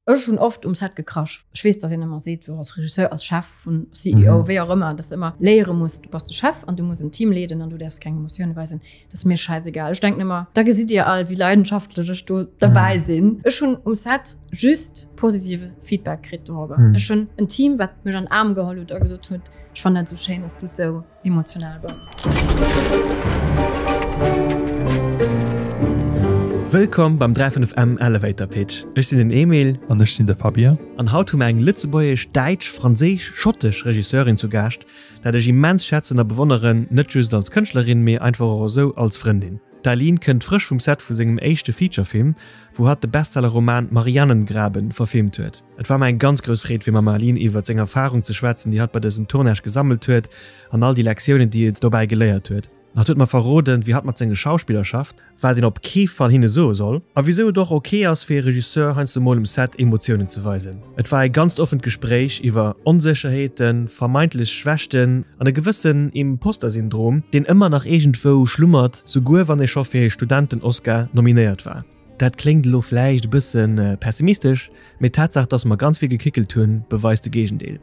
Ech hunn oft um Set gekrasch. Ech weess, dass een ëmmer seet, jo, als Regisseur, als Chef vun CEO, wéi och ëmmer, dass de ëmmer léiere muss, du bass de Chef an du muss en Team leeden an du däerfs keng Emotioune weisen. Dat ass mir schäisegal. Ech denken ëmmer, da gesitt Dir all, wéi leidenschaftlech ech do derbäi sinn. Ech hunn um Set just positive Feedback kritt dorobber. Ech hunn en Team, wat mech an den Aarm geholl huet a gesot huet, ech fannen dat esou schéin, dass du esou emotional bass. Wëllkomm beim 35M Elevator Pitch. Ech sinn den Emil. An ech sinn de Fabien. An haut hu mer eng lëtzebuergesch, däitsch, franséisch, schottesch Regisseurin zu Gaascht, dat ech immens schätzen a bewonneren, net just als Kënschtlerin, mee einfach och esou als Frëndin. D'Aline kënnt frësch vum Set vu sengem éischte Feature-Film, wou hatt de Bestseller-Roman Mariannengraben verfilmt huet. Et war mer eng ganz grouss Freed fir mam Aline iwwert seng Erfahrung ze schwätzen, déi hatt bei dësem Tournage gesammelt huet an all déi Lektiounen, déi et dobäi geléiert huet. Hatt huet mer verroden, wéi hatt mat senge Schauspiller schafft, wat een op kee Fall hinne soe soll a wisou et och ok ass fir ee Regisseur heiansdo mol um Set Emotiounen ze weisen. Et war ee ganzt offent Gespréich iwwer Onsécherheeten, vermeintlech Schwächten an e gewëssen Imposter-Syndrom, deen ëmmer nach iergendwou schlummert, souguer wann ee scho fir ee Studenten-Oscar nominéiert war. Dat kléngt elo vläicht e bësse pessimistesch, mee d'Tatsaach, dass mer ganz vill gekickelt hunn, beweist de Géigendeel.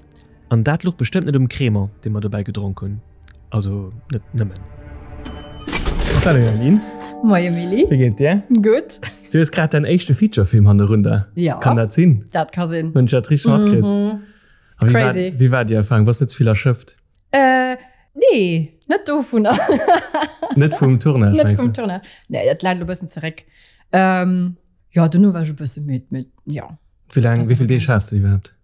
An dat luch bestëmmt net um Crémant, dee mer dobäi gedronk hunn. Also net nëmmen. Salut Aline. Moie Mili. Wéi geet dir? Gutt. Du hues grad däin éischte Feature-Film hannerunder. Jo. Kann dat sinn? Dat ka sinn. Hunn ech dat richteg matkritt? Mhm. A wéi war, Crazy. wéi war déi Erfarung? Bass net ze vill erschöpft? Äh, nee, net dovunner. Net vum Tournage, Net mengst vum du? Tournage. Nee, dat läit elo e bëssen zeréck. Ähm, ja, dono war ech e bësse midd, mee ja. Wéi laang, Das wéi vill ass Deeg has du iwwerhaapt?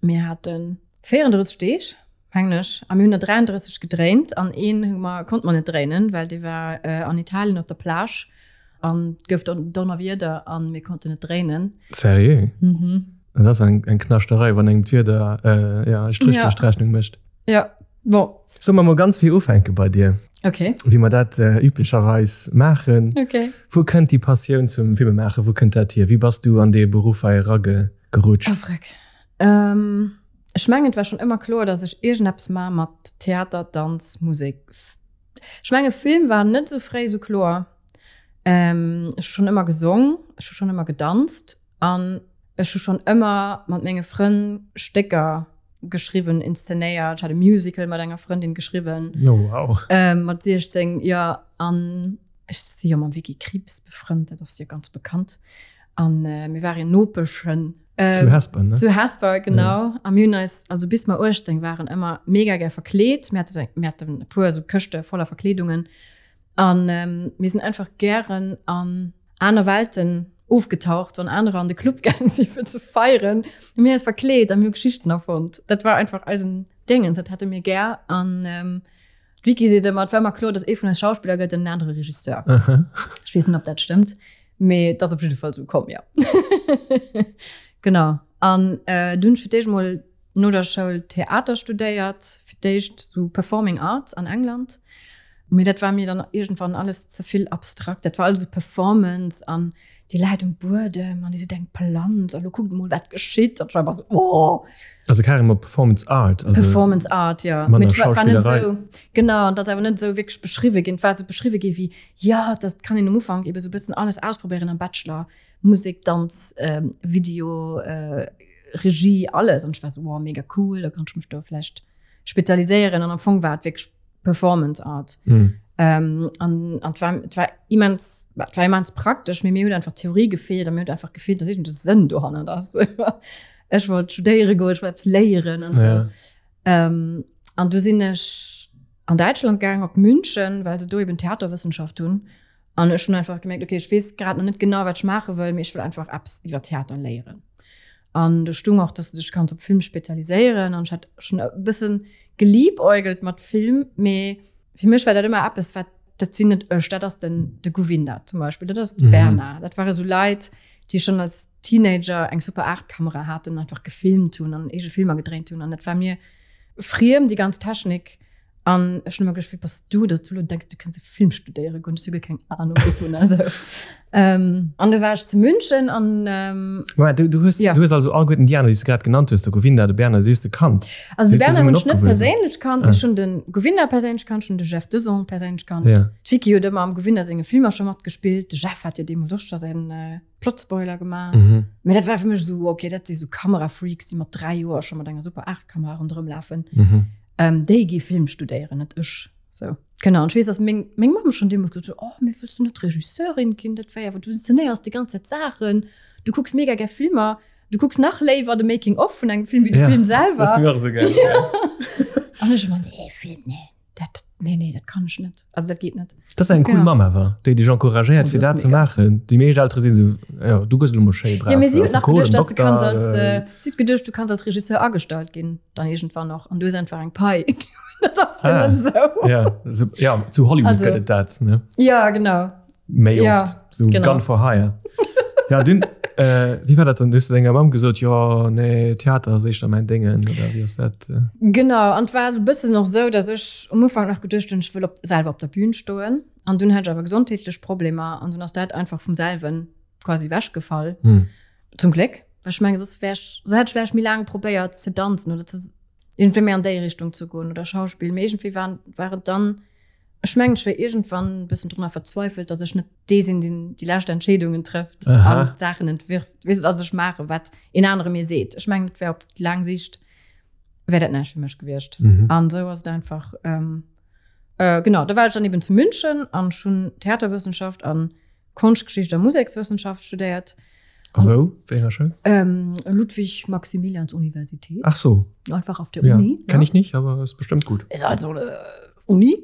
Mir haten 34 Deeg, mengen ech, a mir hunn der 33 gedréint an een hu mer, konnte mer net dréinen, well dee war äh, an Italien op der Plage an et gouf Don Donnerwieder an mir konnten net dréinen. Seriö? Mhm. Dat ass eng, eng Knaschterei, wann engem d'Wieder äh, ja, e Strich Ja. duerch d'Rechnung mécht. Ja, bon. Solle mer mol ganz vir ufänke bei dir? Okay. Wéi mer dat äh, üblicherweis maachen. Okay. Wou kënnt déi Passioun zum Filmemaachen, wou kënnt dat hier? Wéi bass du an dee Beruff hei eragerutscht? Oh, freck. Ähm, ech mengen, et war schonn ëmmer kloer, dass ech iergendeppes maache mat Theater, Danz, Musek. Ech menge Film war net esou fréi esou kloer. Ähm, ech hu schonn ëmmer gesong, ech hu schonn ëmmer gedanzt an ech hu schonn ëmmer mat menge Frënn Stécker geschriwwen, inszenéiert. Ech hat e Musical mat enger Frëndin geschriwwen. Oh wow. Ähm, mat 16, jo. An ech si jo mam Vicky Krieps befrënnt, dat ass jo ganz bekannt. An äh, mir waren Nopeschen. Zu Hesper, ne? Zu Hesper, genau. Ja. A mir hunn eis, also bis mer 18 waren, ëmmer mega gär verkleet. Mir haten, mir haten e puer so Këschte voller Verkleedungen. An ähm, mir sinn einfach gären an aner Welten ofgetaucht, wann anerer an de Club gaang sinn, fir ze feieren. Hu mir eis verkleet a mir hu Geschichten erfonnt. Dat war einfach eisen Déngens, dat hate mir gär. An ähm, D'Vicky seet ëmmer, et war ëmmer kloer, datt ee vun eis Schauspiller gëtt an den anere Regisseur. Aha. Ech weess net, ob dat stëmmt, mee et ass op jidde Fall esou komm, jo. Genau. An äh, du hunn ech fir d'éischt mol no der Schoul Theater studéiert, fir d'éischt sou Performing Arts an England. Mee dat war mir dann iergendwann alles ze vill abstrakt. Dat war alles sou Performance an déi läit um Buedem an déi seet eng Planz a lo kuckt emol wat geschitt an ech war einfach sou oh. Also carrément Performance Art, also Performance Art, ja. Manner Mee et war war net Schauspillerei. sou, genau, an et ass awer net sou wierklech beschriwwe ginn. Et war sou beschriwwe gi wéi, jo, dat kann een um Ufank ebe sou e bëssen alles ausprobéieren am Bachelor, Musek, Danz, Video, Regie, alles. An ech war sou, wow, mega cool, da kann ech mech do vläicht spezialiséieren. An am Fong war et wierklech Performance Art. Mm. Ähm, an, an war, war immens, war immens praktesch, mir mir huet einfach Theorie gefehlt, an mir huet einfach gefehlt, dass irgend de Sënn dohannert ass. Ech wollt studéiere goen, ech wollt eppes léieren an so. Ja. Ähm, an du sinn ech an Däitschland gaang op München, well se do eben Theaterwëssenschaft hunn. An ech hunn einfach gemerkt, okay, ech weess grad nach net genau, wat ech maache wëll, mee ech wëll einfach eppes iwwer Theater léieren. An do stung och, dass du dech kanns op Film spezialiséieren. An ech hat schon e bëssen geliebäugelt mat Film, mee fir mech war dat ëmmer eppes, wat, dat sinn net ech, dat ass den, de Govinda zum Beispill, dat ass de Mhm. Bernard. Dat ware sou Leit, déi schon als Teenager eng Super 8 Kamera haten, einfach gefilmt hunn an eege Filmer gedréint hunn. An dat war mir friem, déi ganz Technik. An ech hunn ëmmer geduecht, wie bass du, dass du elo denks, du kënns e Film studéiere goen, ech hu guer keng Ahnung dovun. Also, ähm, an du war ech zu München an ähm, Moment, du, du hues, Ja. du hues also alleguerten déi aner, déi s du grad genannt hues, de Govinda, de Bernard, déi hues du kannt. Also de Déi hues du Bernard hunn zesummen ech net opgewuess? perséinlech kannt, Ah. ech hunn de Govinda perséinlech kannt, ech hunn de Jeff Deson perséinlech kannt. Ja. D'Vicky huet ëmmer am Govinda senge Filmer scho matgespillt, de Jeff hat jo deemools och scho säin äh, Plotspoiler gemaach. Mhm. Mee dat war fir mech esou, okay, dat si sou Kamerafreaks, déi mat 3 Joer scho mat enger Super 8 Kamera ronderëm lafen. Mhm. Ähm, déi gi Film studéieren, net ech. So. Genau, an ech weess, dass meng, meng Mamm schon deemools gesot huet, oh, mee wëlls du net Regisseurin ginn? Dat wär jo, du inszenéiers déi ganz Zäit Saachen, du kucks mega gär Filmer, du kucks nach léiwer de Making of vun engem Film wéi de Ja, Film Dat ass selwer. mir och esou gaangen. Ja. An ech ëmmer, nee, Film, nee, dat, nee, nee, dat kann ech net. Also dat geet net. Dat ass eng cool Ja. Mamm awer, déi dech encouragéiert, Oh, fir dat dat ass ze mega. maachen. Déi meescht Eltere sinn esou, jo, du gëss elo mol schéi brav Ja, mee si huet nach Affekot, geduecht, dass du Dokter, kanns als, äh, äh, si huet geduecht, du kanns als Regisseur agestallt ginn, dann iergendwann och, an du hues einfach eng Pai. Dat ass jo Ah. net esou. Ja, so, ja, zu Hollywood Also- gëtt et dat, ne? Ja, genau. Méi Ja, oft. So genau. Gun for hire. Ja, dünn, äh, wie war dat dann? Hues du denger Mamm gesot, jo, nee, Theater ass éischter mäin Déngen, oder wéi ass dat? Genau, an et war e bëssen och esou, datt ech um Ufank nach geduecht hunn, ech wëll op, selwer op der Bühn stoen. An dunn hat ech awer gesondheetlech Problemer an dunn ass dat einfach vum selwen quasi ewechgefall. Hm. Zum Gléck, well ech menge soss wär ech, soss hätt ech vläicht méi laang probéiert ze danzen oder ze iergendwéi méi an déi Richtung ze goen oder Schauspill. Mee iergendwéi war, war et dann, ech mengen, ech wär iergendwann e bëssen drunner verzweifelt, datt ech net dee sinn, deen déi lescht Entscheedungen trëfft an d'Saachen entwirft. Weess de, also ech maache wat een anere mir seet. Ech mengen, et wär op laang Sicht wär dat näischt fir mech gewiescht. Mhm. An esou ass et einfach, ähm, äh, genau, da war ech dann eben zu München an ech hunn Theaterwëssenschaft an Konschtgeschicht a Musekswëssenschaft studéiert. A wou? Wéi enger Schoul? Ähm, Ludwig-Maximilians-Universität. Ach so. Einfach auf der Ja. Uni. Kenn ich nicht, aber ist bestimmt gut. Ist also äh, Uni.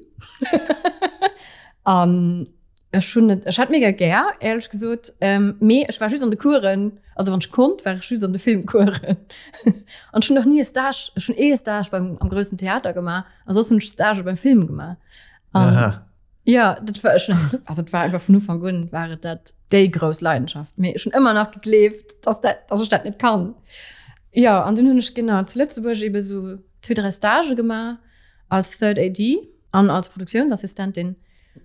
An ech hunn et, ech hat mega gär, éierlech gesot. Ähm, mee ech war just an de Coursen, also wann ech konnt, war ech just an de Filmcoursen. An ech hunn nach ni e Stage, ech hunn ee Stage beim, am groussen Theater gemaach, a soss hunn ech Stagë beim Film gemaach. An Aha. Ja, dat war schon, also dat war einfach vun Ufank un war et dat déi grouss Leidenschaft. Mee ech hunn ëmmer nach gegleeft, dass dat, dass ech dat net kann. Ja, an dunn hunn ech genau zu Lëtzebuerg ebe sou zwee, dräi Stagë gemaach als Third AD an als Produktiounsassistentin.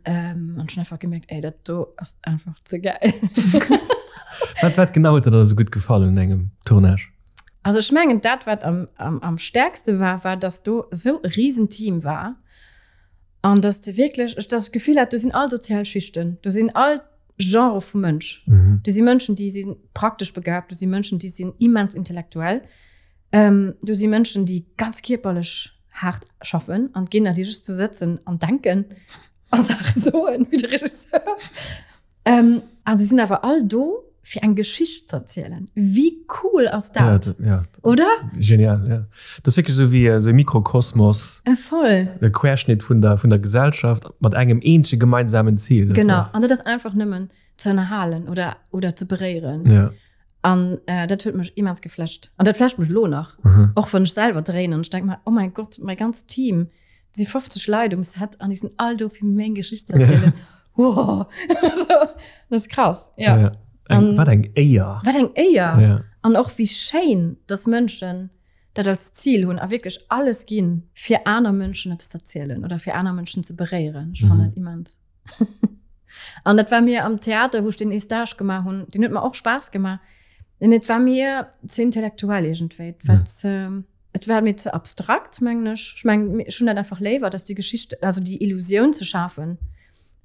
Ähm, an ech hunn einfach gemierkt, ey, dat do ass einfach ze gäil. Wat, wat genau huet der da sou gutt gefall un engem Tournage? Also ech mengen, dat wat am, am, am stäerkste war, war, dass do esou e Risenteam war. An dass de wierklech, ech dass ech d'Gefill hat, do sinn all sozial Schichten, do sinn all Genrë vu Mënsch. Mhm. Do si Mënschen, déi si praktesch begabt, do si Mënschen, déi sinn immens intellektuell, ähm, do si Mënschen, déi ganz kierperlech haart schaffen an ginn, déi just do sëtzen an denken a Saache soen, wéi de Regisseur. Ähm, a si sinn awer all do, fir eng Geschicht ze erzielen. Wéi cool ass Ja, dat? dat, ja. Oder? Genial, ja. Dat ass wierklech esou wéi esou e Mikrokosmos. Äh, voll. E Querschnitt vun der, vun der Gesellschaft mat engem eenzege gemeinsamen Zil. Genau. An dat ass einfach nëmmen ze ënnerhalen oder, oder ze beréieren. Ja. An äh, dat huet mech immens geflasht. An dat flasht mech lo nach. Mhm. Och wann ech selwer dréinen an ech denk mer, oh mein Gott, mäi ganzt Team, si 50 Leit um Set an déi sinn all do fir meng Geschicht ze erzielen. Wow. so, das ist krass. Ja. Ja. Eng, wat eng Éier. Wat eng Éier. Ja. An och wéi schéin, dass Mënschen dat als Zil hunn a wierklech alles ginn, fir aner Mënschen eppes ze erzielen oder fir aner Mënschen ze beréieren. Ech fannen dat immens. An dat war mir am Theater, wou ech deen ee Stage gemaach hunn, deen huet mer och Spaass gemaach, mee et war mir ze intellektuell iergendwéi. Et war ze, et war mir ze abstrakt, mengen ech. Ech mengen, ech hunn dat einfach léiwer, dass déi Geschicht, also déi Illusioun ze schafen,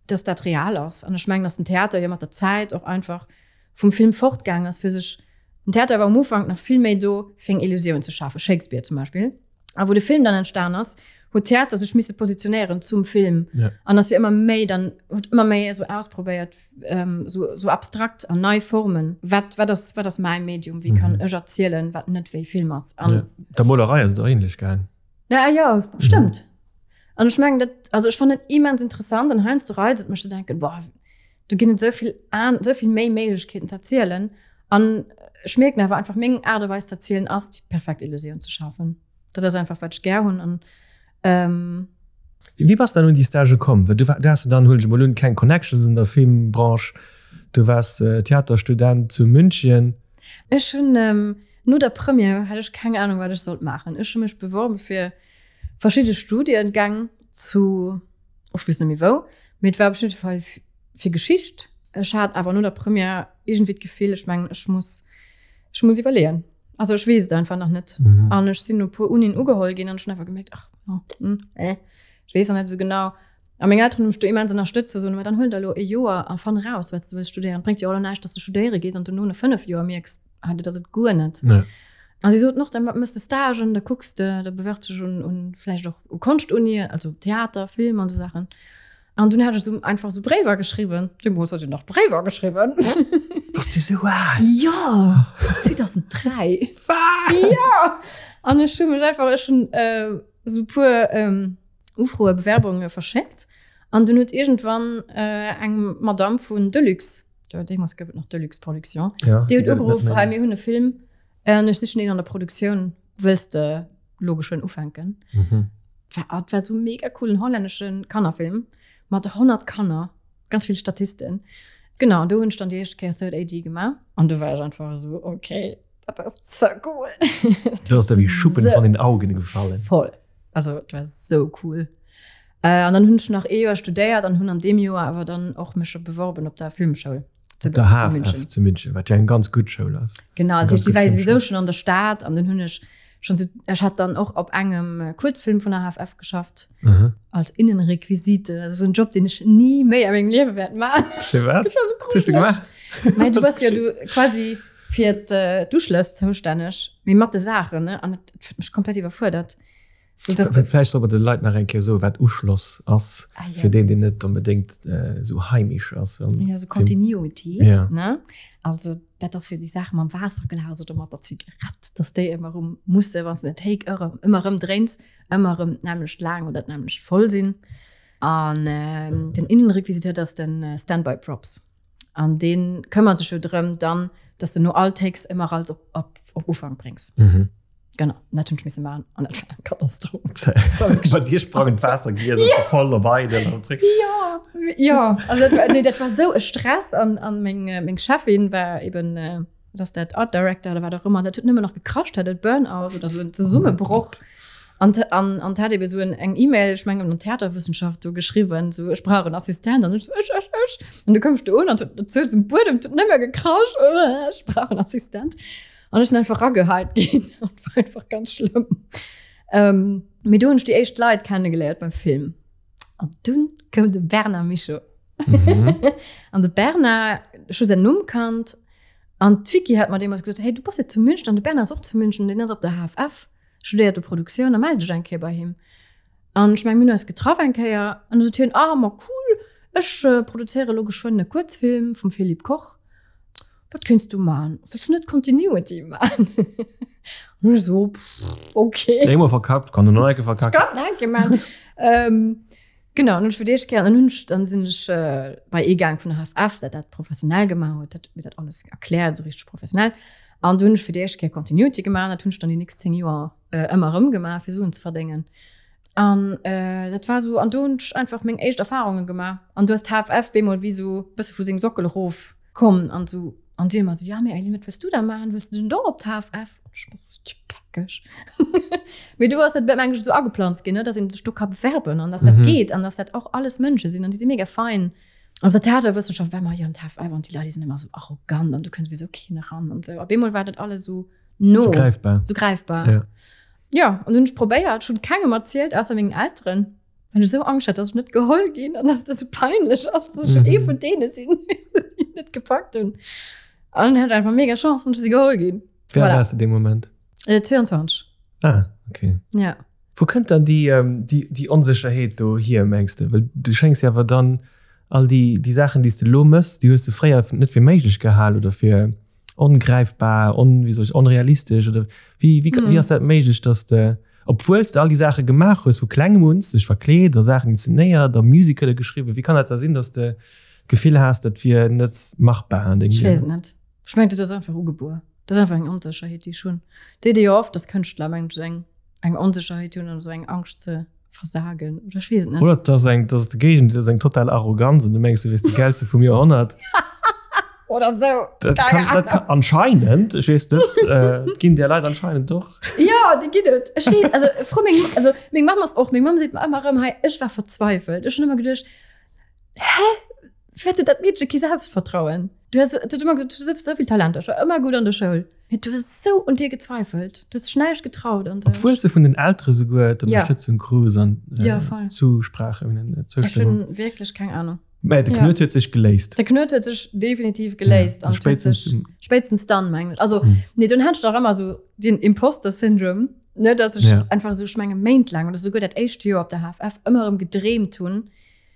dass dat real ass. An ech mengen, dass den Theater jo mat der Zäit och einfach vum Film fortgaang ass, fir sech, den Theater war um Ufank nach vill méi do, fir eng Illusioun ze schafen, Shakespeare zum Beispill. A wou de Film dann entstan ass, huet Theater sech misse positionéieren zum Film. Ja. An ass jo ëmmer méi dann, huet ëmmer méi esou ausprobéiert, ähm, sou, sou abstrakt an nei Formen. Wat, wat ass, wat ass mäi Medium? Wéi kann ech erzielen, wat net wéi Film ass? An, Ja. Der Molerei ass et och ähnlech gaang. Ja, ja, stëmmt. An ech mengen, dat, also ech fannen et immens interessant an heiansdo reizt et mech ze denken, boah, do ginn et esou vill an, esou vill méi Méiglechkeeten ze erzielen. An ech mierken awer einfach, meng Aart a Weis ze erzielen ass, déi perfekt Illusioun ze schafen. Dat ass einfach, wat ech gär hunn an ähm. Wéi bass dann un déi Stagë komm? Well du du has jo dann, huelen ech emol un, keng Connections an der Filmbranche. Du waars Theaterstudent zu München. Ech hunn no der Première hat ech keng Ahnung, wat ech sollt maachen. Ech hu mech beworben fir verschidde Studiengäng. zu, ech weess net méi wou, mee et war op jidde Fall fir Geschicht. Ech hat awer no der Première iergendwéi d'Gefill, ech mengen, ech muss, ech muss iwwerleeën. Also ech weess et einfach nach net. Mhm. An ech sinn no puer Unien ugeholl ginn an ech hunn einfach gemierkt, ach, oh, hm, äh, ech weess nach net esou genau. A meng Elteren hu mech do immens ënnerstëtzt, se soen, ma dann huel der elo e Joer a fann eraus, wat s de wëlls studéieren. Et bréngt jo och elo näischt, dass de studéiere gees an duerno no 5 Joer mierks, ah, dat ass et guer net. Ja. A si soten och, da mëss de Stagen, da kucks de, da bewerbs dech un, un vläicht och u Konschtunien, also Theater, Film an esou Saachen. An dunn hat ech esou einfach esou Bréiwer geschriwwen. Deemools hat een nach Bréiwer geschriwwen. Bass du esou al? Jo, 2003. Wat? Jo! An ech hu mech einfach, ech hunn esou e puer Ufroe, Bewerbunge verschéckt. An dunn huet iergendwann eng Madamm vun Deluxe, deemools gouf et nach Deluxe Production, déi huet ugeruff, hei mir hunn e Film an ech sichen een an der Produktioun, wëlls de lo geschwënn ufänken? Mhm. War, ah, war so mega coolen hollännesche Kannerfilm mat 100 Kanner, ganz vill Statisten. Genau, an do hunn ech dann déi éischt Kéier Third AD gemaach. An du war ech einfach so, okay, dat ass ze cool. Du ass der wéi Schuppen von den Augen gefallen. Voll. Also, dat war so cool. Äh, an dann hunn ech nach ee Joer studéiert an hunn an deem Joer awer dann och mech scho beworben op der Filmschoul. Zu, der HFF zu München, wat ja eng ganz gutt Schoul ass. Genau, also déi war sowieso schon an der Stad an dann hunn ech schon so, ech hat dann och op engem äh, Kurzfilm vun der HFF geschafft mhm. als Innenrequisite, also so ein Job, den ich nie méi a mengem Liewe wäert maachen. Firwat? Das war so gruselig. Mei, du bass ja du quasi fir d'Uschlëss zoustänneg, mee mat de Saachen, ne? An et huet mech komplett iwwerfuerdert. So, dass Vläicht soll mer de Leit nach eng Kéier soen, wat Uschloss ass, ah, ja. fir deen, deen net onbedéngt äh, esou heimisch ass. Um ja, so Continuity. Ja. Ne? Also, dat ass jo déi Saach mam Waasserglas oder mat der Zigarett, dass déi ëmmer erëm musse, wann s de den Take ëmmer erëm dréins, ëmmer erëm d'nämmlecht laang oder d'nämmlecht voll sinn. An äh, den Innenrequisiteur, dat ass den äh, Standby Props. An dee këmmert sech jo drëm dann, dass de no all Takes ëmmer alles op, op, op Ufank bréngs. Mhm. Genau, dat hunn ech misse maachen an dat war eng Katastroph. Bei dir sprangen d'Waasserglieser ja. voll op eidel an zréck. Ja, ja. Also dat war, nee, dat war sou e Stress an, an meng, äh, meng Chefin war eben äh, wat ass dat, Art Director oder wat och ëmmer, dat huet nëmmen nach gekrascht, hat et Burnout oder sou en Zesummebroch. An, an, an hat eben sou en, eng E-Mail, ech mengen an Theaterwissenschaft do geschriwwen, sou ech brauch en Assistent an ech sou ech, ech, ech. An du koumst du un an huet souz um Buedem, huet nëmme gekrasch, ech brauch en Assistent. An ech sinn einfach rageheit ginn. Dat war einfach ganz schlëmm. Ähm, mee do hunn ech déi éischt Leit kennegeléiert beim Film. An dunn koum de Bernard Michaux. Mhm. An de Bernard, ech hu säin Numm kannt. An d'Vicky hat mer deemools gesot, hey, du bass jo zu München an de Bernard ass och zu München, deen ass op der HFF, studéiert do Produktioun a mell dech eng Kéier bei him. An ech meng, mir hunn eis getraff eng Kéier an du sot hien, ah, ma cool, ech produzéiere lo geschwënn e Kuerzfilm vum Philippe Koch. Wat kéints du man? Wëlls du net Continuity man? An ech so, pff, okay. Eemol verkackt, kann en nach eng Kéier verkacken. Ech kann nach eng Kéier man. ähm, genau, an hunn ech fir d'éischt Kéier, an dann hunn ech, dann sinn ech äh, bei ee gaang vun der HFF, dat dat professionell gemaach huet, dat huet mir dat alles erkläert, esou richteg professionell. An du hunn ech fir d'éischt Kéier Continuity gemaach, dat hunn ech dann déi nächst 10 Joer äh, ëmmer erëm gemaach, fir Suen ze verdéngen. An äh, dat war so, an do hunn ech einfach meng éischt Erfarunge gemaach. An du ass d'HFF bemol wéi sou bësse vu sengem Sockel erof komm an sou, an si ëmmer sou, ja mee Eileen, wat wëlls du da maachen? Wëlls du denn do op d'HFF? An ech war sou, du geckeg. Mee du ass dat meng ech sou ageplanzt ginn, ne, dass een sech do ka bewerben an dass dat Mhm. geet an dass dat och alles Mënsche sinn an déi si mega fein. An op der Theaterwëssenschaft war ëmmer, jo an d'HFF an déi Leit, déi sinn ëmmer sou arrogant an du kënnt souwisou keen eran an sou. Op eemol war dat alles sou no. Sou gräifbar. Sou gräifbar. Ja. Ja, an dunn hunn ech probéiert, ech hunn kengem erzielt, ausser mengen Elteren, well ech esou Angscht hat, dass ech net geholl ginn an dass dat esou peinlech ass, dass ech ee vun deene sinn, déi et net gepackt hunn. An hat einfach mega Chance an ech si geholl ginn. Wéi al waars de dee Moment? Äh, 22. Ah, okay. Ja. Wou kënnt dann déi, ähm, déi, déi Onsécherheet do hier, mengs de? Well du schéngs jo awer dann all déi, déi Saachen, déi s de elo mëss, déi hues de fréier net fir méiglech gehal oder fir ongräifbar, on, wéi soll ech, onrealistesch oder wéi, wéi, mm. wéi ass dat méiglech, dass de, obwuel s de all déi Saache gemaach hues, vu klengem un, dech verkleet a Saachen inzenéiert a Musicale geschriwwen, wéi kann dat da sinn, dass de d'Gefill has, dat wier net machbar an dengem Ech weess Liewen? net. Ech mengen, dat ass einfach ugebuer. Dat ass einfach eng Onsécherheet, déi ech hunn. Déi, déi jo oft, dass Kënschtler, mengen ech, esou eng, eng Onsécherheet hunn an esou eng Angscht ze versagen oder ech weess et net. Oder et ass eng, dat ass de Géigendeel, dat ass eng total Arroganz an du mengs, du wiers de Gäilste vum Joerhonnert. Oder sou. Dat kann, dat kann, anscheinend, ech weess net, äh, ginn där Leit anscheinend och. Ja, déi ginn et. Ech weess, also fro meng, also meng Mamm ass och, meng Mamm seet mer ëmmer erëm, hei, ech war verzweifelt. Ech hunn ëmmer geduecht, hä, firwat huet dat Meedche kee Selbstvertrauen? Du has, du huet ëmmer gesot, du hues esou vill Talenter, ech war ëmmer gutt an der Schoul, mee du hues esou un dir gezweifelt, du hues dech näischt getraut an sou. Obwuel s de vun den Eltere souguer d'Ënnerstëtzung krus an Ja, voll. Zusprache, wéi nennt een dat, Ech Zoustëmmung. hunn wierklech keng Ahnung. Mä de Knuet huet sech geléist. De Knuet huet sech definitiv geléist. Ja, spéitstens, sech, spéitstens dann, mengen ech. Also, hm. nee, dann hat ich doch ëmmer so den Imposter-Syndrom, ne, dass ich ja. einfach so, ich menge méintlang oder souguer dat éischt Joer op der HFF ëmmer erëm gedreemt hunn,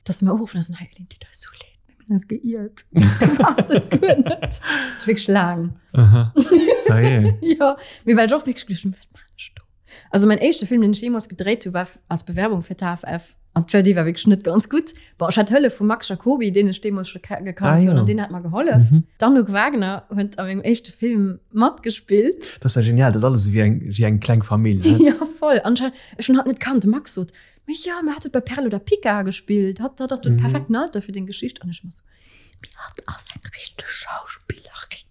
dass se mer uruffen a soen, hey, Elin, dit ass so leed, mir hunn eis geiert. Du wars et guer net. Wierklech laang. Aha. Sérieux? Ja, mee well ech och wierklech geduecht hunn, wat maan ech do? Also mein éischte Film, deen ech jeemools gedréit hu, war als Bewerbung fir d'HFF. An d'war déi war wierklech net ganz gutt. Bon, ech hat Hëllef vum Max Jacoby, deen ech deemools scho gekannt ah, hunn, an deen hat mer gehollef. Mhm. D'Anouk Wagner huet a mengem éischte Film matgespillt. Dat ass ja genial, dat ass alles wéi eng, wéi eng kleng Famill. Ne? Ja, voll. An ech, ech hunn hatt net kannt. De Max sot, Mee ja, mä hatt huet bei Perle oder Pica gespillt. Hatt, hatt ass do de mhm. perfekten Alter fir deng Geschicht. An ech ëmmer sou, Mee hatt ass eng richteg Schauspillerin.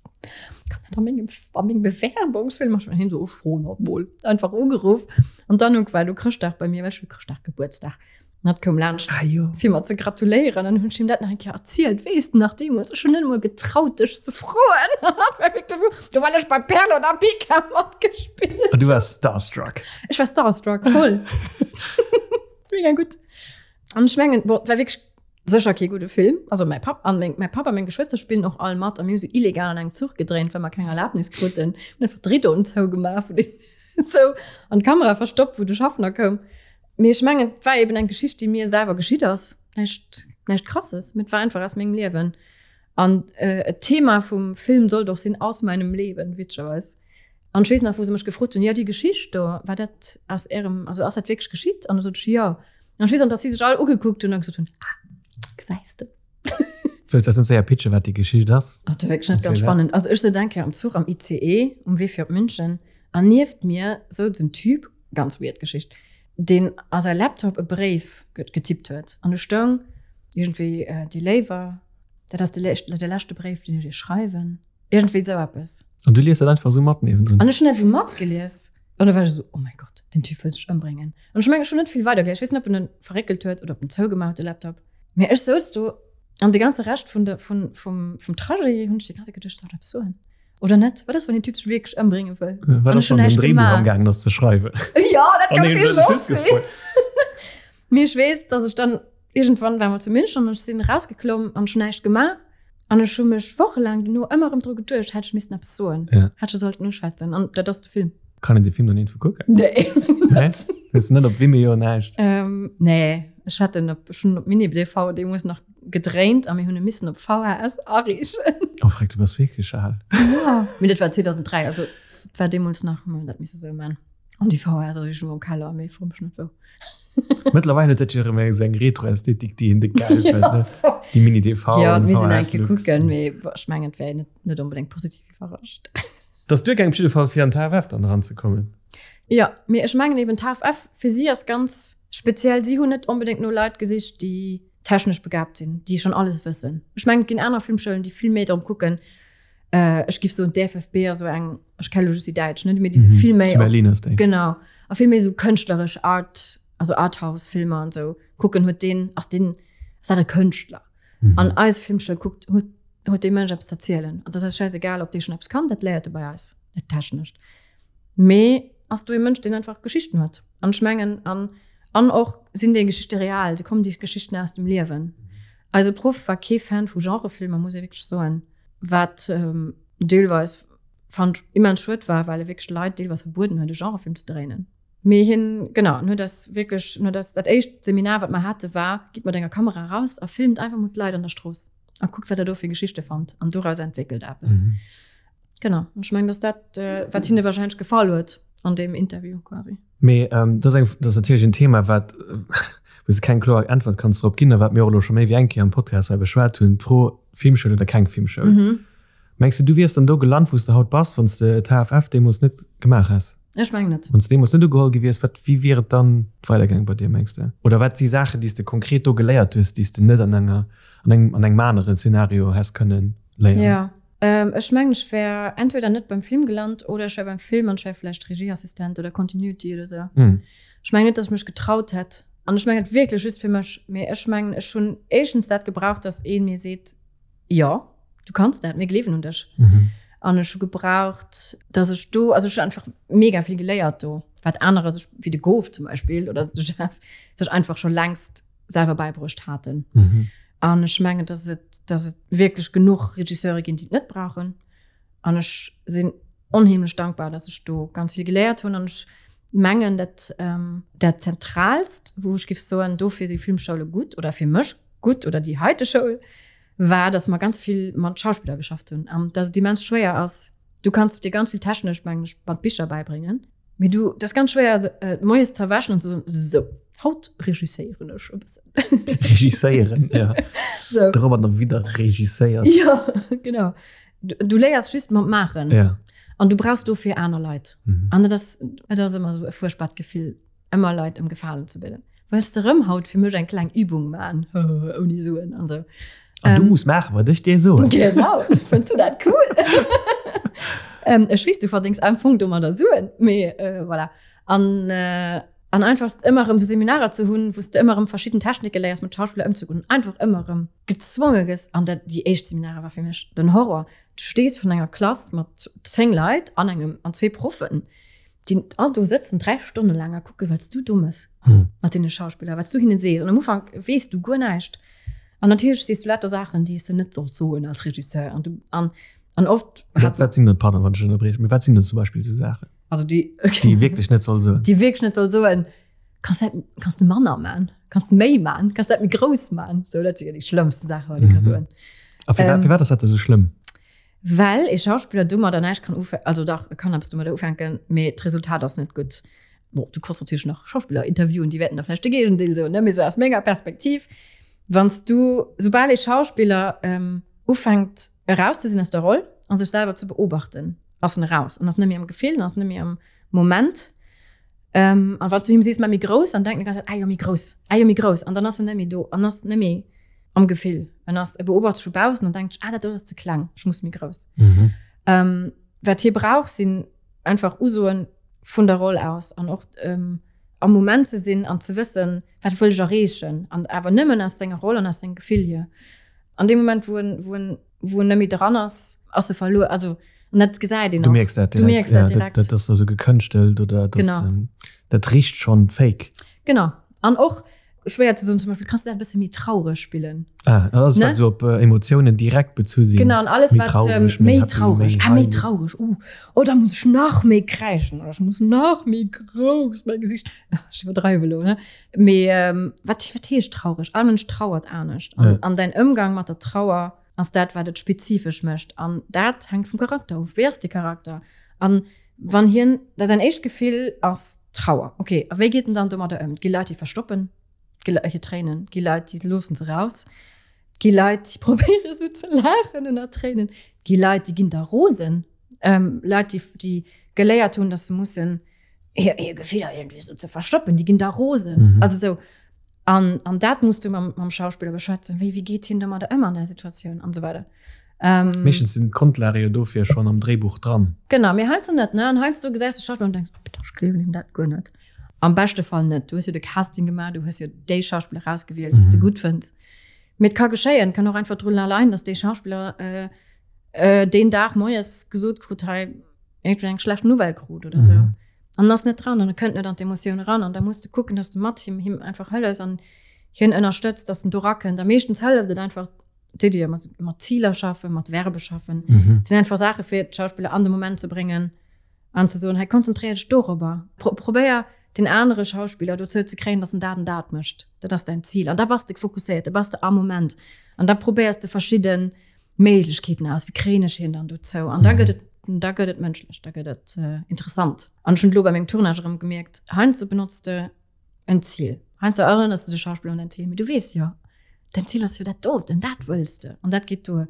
Kann net a mengem, a mengem Bewerbungsfilm ech hin so, ech froen hatt mol. Einfach ugeruff. An dann war du Chrëschtdag bei mir, well ech hu Chrëschtdag Gebuertsdag. An hatt koum laanscht, ah, jo. fir mer ze gratuléieren. An hunn ech him dat nach eng Kéier erzielt. Weess de nach deemools, ech hunn net emol getraut, dech ze froen. An hatt war wierklech esou, do well ech bei Perle oder Pica matgespillt. An du waars starstruck. Ech war starstruck, voll. Mega gutt. An ech mengen, bon, war wierklech Sécher kee gudde Film. Also mäi Papp an meng, mäi Papp a meng Geschwëster spillen och all mat a mir hu se illegal an engem Zuch gedréint, well mer keng Erlaabnis kruten. Hunn einfach d'Riddoen zougemaach vun den sou an d'Kamera verstoppt, wou de Schaffner koum. Mee ech mengen, et war eben eng Geschicht, déi mir selwer geschitt ass. Näischt, näischt Krasses, mee et war einfach aus mengem Liewen. An d'Thema vum Film sollt och sinn Aus meinem Leben, witzegerweis. An ech weess nach, wou se mech gefrot hunn, Jo, déi Geschicht do, war dat aus Ärem, also ass dat wierklech geschitt? An du sot ech, Jo. An ech weess nach, datt si sech all ugekuckt hunn a gesot hunn, Ah, gesäis de. Wëlls eis net séier pitchen, wat déi Geschicht ass? Ach, dat war wierklech net ganz spannend. Also ech sot eng Kéier am Zuch, am ICE, um Wee fir op München, an nieft mir souz en Typ, ganz weird Geschicht, deen a säi Laptop e Bréif getippt huet. An do stoung iergendwéi, Déi Léiwer, dat ass de leschte Bréif, deen ech iech schreiwen. Iergendwéi esou eppes. An du liest dat einfach esou mat niewendrun? An ech hunn dat esou matgelies. An da war ech esou, oh mäi Gott, den Typ wëll sech ëmbréngen. An ech mengen, ech hunn net vill weider gelies. Ech weess net, ob en en verréckelt huet oder ob en zougemaach huet, de Laptop. Mee ech souz do an de ganze Rescht vun de, vun, vum, vum Trajet hunn ech déi ganze Zäit geduecht, soll ech eppes soen oder net? Wat ass, wann den Typ sech wierklech ëmbrénge wëll? Wat An ass, ech hunn wann den näischt Dréibuch gemaach. amgaangen ass ze schreiwen? Ja, dat An kann hien huet natierlech de och Schluss sinn. gespoilt. Mee ech weess, dass ech dann iergendwann war mol zu München an ech sinn erausgeklomm an ech hunn näischt gemaach. An ech hu mech wochelaang dono ëmmer erëm dru geduecht, hätt ech missten eppes soen, Ja. hätt ech sollten uschwätzen. An dat ass de Film. Kann een de Film dann iergendwou kucken? Nee, Nee? Hues net op Vimeo, näischt? Ähm, nee, ech hat en op, ech hunn op Mini-DV deemools nach gedréint a mir hunn e missen op VHS ariichten. Oh, freck, du bass wierklech al. Ja. Mee dat war 2003, also et war deemools nach, hu mer dat misse sou man. An déi VHS ass iergendwou am Keller, mee fro mech net wou. Mëttlerweil huet dat jo erëm eng seng Retro-Ästhetik, déi een déck geil Ja, fënnt, ne? voll. Déi Mini-DV Ja, an mir sinn eng Kéier VHS-Looks. kucken, mee boah, ech mengen, et wär een net, net onbedéngt positiv iwwerrascht. Dat ass duergaang op jidde Fall, fir an d'HFF dann eranzekommen. Jo, mee ech mengen eben, d'HFF fir si ass ganz speziell. Si hunn net onbedéngt no Leit gesicht, déi technesch begabt sinn, déi schonn alles wëssen. Ech mengen, et ginn aner Filmschoulen, déi vill méi drop kucken, ech giff soen d'FFB ass esou eng, ech kenne lo just déi däitsch, ne, mee déi si vill méi Zu Berlin ass déi. Genau, a vill méi esou kënschtleresch Art, also Arthouse-Filmer an esou kucken, huet deen, ass deen, ass dat e Kënschtler? An eis Filmschoul kuckt, huet, huet dee Mënsch eppes z'erzielen? An dat ass eis schäisegal, ob dee schonn eppes kann, dat léiert e bei eis, dat Technescht. Mee ass do e Mënsch, deen einfach Geschichten huet? An ech mengen, an, an och, sinn déi Geschichte real? Kommen déi Geschichten aus dem Liewen? Eise Proff war kee Fan vu Genrefilmer, muss ee wierklech soen. Wat deelweis fand ech immens schued war, well e wierklech Leit deelweis verbueden huet, e Genrefilm ze dréinen. Mee hien, genau, en huet eis wierklech, en huet eis, dat éischt Seminar, wat mer hate war, Gitt mat enger Kamera raus a filmt einfach mol d'Leit an der Strooss a kuckt, wat der do fir Geschichte fannt an doraus entwéckelt eppes. Genau, ech mengen, dass dat, wat hinne warscheinlech gefall huet an deem Interview quasi. Mee dat ass eng, dat ass natierlech en Thema, wat, wou s de keng kloer Äntwert kanns drop ginn a wat mir och elo scho méi wéi eng Kéier am Podcast hei beschwat hunn, d'Fro Filmschoul oder keng Filmschoul. Mhm. Mengs de, du wiers dann do gelant, wou s de haut bass, wann s de d'HFF deemools net gemaach häss? Ech mengen net. Wann s de deemools net ugeholl gi wiers, wat, wéi wier et dann weidergaangen bei dir, mengs de? Oder wat si Saachen, déi s de konkret do geléiert hues, déi s de net an enger, an engem, an engem aneren Szenario häss kënnen. léieren. Ja. Ech mengen ech wär entweder net beim Film gelant oder ech wär beim Film an ech wär vläicht Regieassistent oder Continuity oder sou. Ech mengen net, dass ech mech getraut hätt an ech mengen et wierklech just fir mech, mee ech mengen ech hunn éischtens dat gebraucht, dass ee mir seet, jo, du kanns dat, mir gleewen un dech. An ech hu gebraucht, dass ech do, also ech hunn einfach mega vill geléiert do, wat anerer sech, wéi de Gof zum Beispill oder de Jeff, sech einfach scho längst selwer bäibruecht haten. An ech mengen, dass et, dass et wierklech genuch Regisseure ginn, déi et net brauchen. An ech sinn onheemlech dankbar, dass ech do ganz vill geléiert hunn. An ech mengen, dat, dat Zentraalst, wou ech géif soen, dofir si Filmschoule gutt oder fir mech gutt oder déi heite Schoul, war, dass mer ganz vill mat Schauspiller geschafft hunn an dass et immens schwéier ass, du kanns dir ganz vill technesch, mengen ech, mat Bicher bäibréngen, mee du, dat ass ganz schwéier, moies ze erwächen an ze soen, sou, haut regisséieren ech e bëssen. Regisséieren, ja. Sou. De Robert nach widder regisséiert. Ja, genau. Du, du léiers just mat maachen. Ja. An du brauchs dofir aner Leit. Mhm. An et ass, et ass ëmmer esou e fuerchtbart Gefill, ëmmer Leit ëm Gefalen ze bidden. Wëlls de rëm haut fir mech eng kleng Übung man? Ouni Suen an sou. An du muss maachen, wat ech dir soen. Genau, fënns du dat cool? ähm, ech weess, du verdéngs am Fong domadder Suen, mee äh, voilà. An, äh, an einfach ëmmer erëm sou Seminarer ze hunn, wou s de ëmmer erëm verschidden Technike léiers, mat Schauspiller ëmzegoen, einfach ëmmer erëm gezwonge gëss. An dat, déi éischt Seminare war fir mech den Horror. Du stees virun enger Klass mat 10 Leit an engem an zwee Proffen. déi all do sëtzen 3 Stonne laang a kucke wat s du do mëss hm. mat deene Schauspiller, wat s du hinne sees. An am Ufank weess du guer näischt. An natierlech sees du lauter Saachen, déi s du net solls soen als Regisseur. An du an, an oft wat, wat sinn denn, pardon, wann ech ënnerbrieche, mee wat sinn denn zum Beispill esou Saachen? Also déi okay. déi wierklech net soll soen. Déi wierklech net soll soen. Kanns dat, kanns du manner man? Kanns du méi man? Kanns dat méi grouss man? So dat si jo déi schlëmmsten Saachen, wat ee ka mhm. soen. A firwat, ähm, firwat ass dat da sou schlëmm? Well ee Schauspiller domadder näischt kann ufänken, also dach, e kann eppes domadder ufänken, mee d'Resultat ass net gutt. Bon, du kanns natierlech nach Schauspiller interviewen, déi wäerten der vläicht de Géigendeel soen, ne, mee sou aus menger Perspektiv, wann s du, soubal ee Schauspiller ufänkt eraus ze sinn aus der Roll a sech selwer ze beobachten, ass en eraus an ass net méi am Gefill, ass net méi am Moment. A wann s du him sees, maach méi grouss, dann denkt en déi ganz Zäit, ah jo, méi grouss, ah jo, méi grouss, an dann ass en net méi do an ass net méi am Gefill. En ass, e beobacht sech vu baussen an denkt sech, ah, dat do ass ze kleng, ech muss méi grouss. Mhm. Ähm, wat hie brauch, sinn einfach Usoen vun der Roll aus an och ähm, am Moment ze sinn an ze wëssen, wat wëll ech erreechen an awer nëmmen aus senger Roll an aus sengem Gefill hier. An deem Moment, wou en, wou en, wou en net méi dran ass, ass e verluer. Also, an dat gesäit een Du och. mierks dat Du direkt. mierks dat Ja, direkt. dat, dat ass da sou gekënschtelt oder dat, Genau. ähm, dat richt schonn fake. Genau. An och, Schwéier ze soen, zum Beispill, kanns du dat e bësse méi traureg spillen? Ah, alles, Ne? wat sou op äh, Emotiounen direkt bezu sinn. Genau, an alles, Méi wat traureg, ähm, méi méi happy, traureg, méi ah, méi high. traureg, uh, oh, da muss ech nach méi kräischen oder ech muss nach méi grouss mäi Gesicht, ech iwwerdreiwe lo, ne? Mee ähm, wat, wat heescht traureg? All Mënsch trauert anescht. An, Ja. an däin Ëmgang mat der Trauer ass dat, wat et spezifesch mécht. An dat hänkt vum Charakter of. Wéi ass de Charakter? An Wann hien, da säin éischt Gefill ass Trauer. Ok, a wéi geet en dann domadder ëm? Et gi Leit, déi verstoppen hir Tréinen, et gi Leit, déi loosse se raus, et gi Leit, déi probéiere sou ze laachen ënner Tréinen, et gi Leit, déi ginn da rosen, Leit, déi, déi geléiert hunn, datt se mussen hir, hir Gefiller iergendwéi sou ze verstoppen, déi ginn da rosen. Also sou. An, an dat muss du mam, mam Schauspiller beschwätzen. Wéi, wéi geet hien domadder ëm an der Situatioun an esou weider. Ähm, Meeschtens sinn d'Grondlage jo dofir schonn am Dréibuch dran. Genau, mee heiansdo net, ne? An heiansdo gesäis de Schauspiller an denks, oh, bitte, ech gleewen him dat guer net. Am beschte Fall net. Du hues jo de Casting gemaach, du hues jo déi Schauspiller rausgewielt, déi s du gutt fënns. Mee et ka geschéien, et kann och einfach drun leien, dass dee Schauspiller äh, äh, deen Dag moies gesot krut, hei, iergendwéi eng schlecht Nouvelle krut oder sou. An ass net dran an e kënnt net an d'Emotioun eran. An da muss de kucken, dass de mat him him einfach hëllefs an hien ënnerstëtzt, dass en do rakënnt. A meeschtens hëlleft et einfach, d'Iddi mat, mat Ziler schaffen, mat Verbe schaffen. Mhm. Et sinn einfach Saache fir d'Schauspiller an de Moment ze bréngen an ze soen, hei konzentréier dech dorobber. Pro, probéier den anere Schauspiller dozou ze kréien, dass en dat an dat mécht. Dat ass däin Zil. An da bass de fokusséiert, da bass de am Moment. An da probéiers de verschidden Méiglechkeeten aus, wéi kréien ech hien dann dozou? An da gëtt et, da gëtt et mënschlech, da gëtt et äh, interessant. An ech hunn elo bei mengem Tournage erëm gemierkt, heiansdo benotz de en Ziel. Heiansdo erënners de de Schauspiller un däin Ziel, mee du weess jo, däin Ziel ass jo dat doten, dat wëlls de an dat geet duer.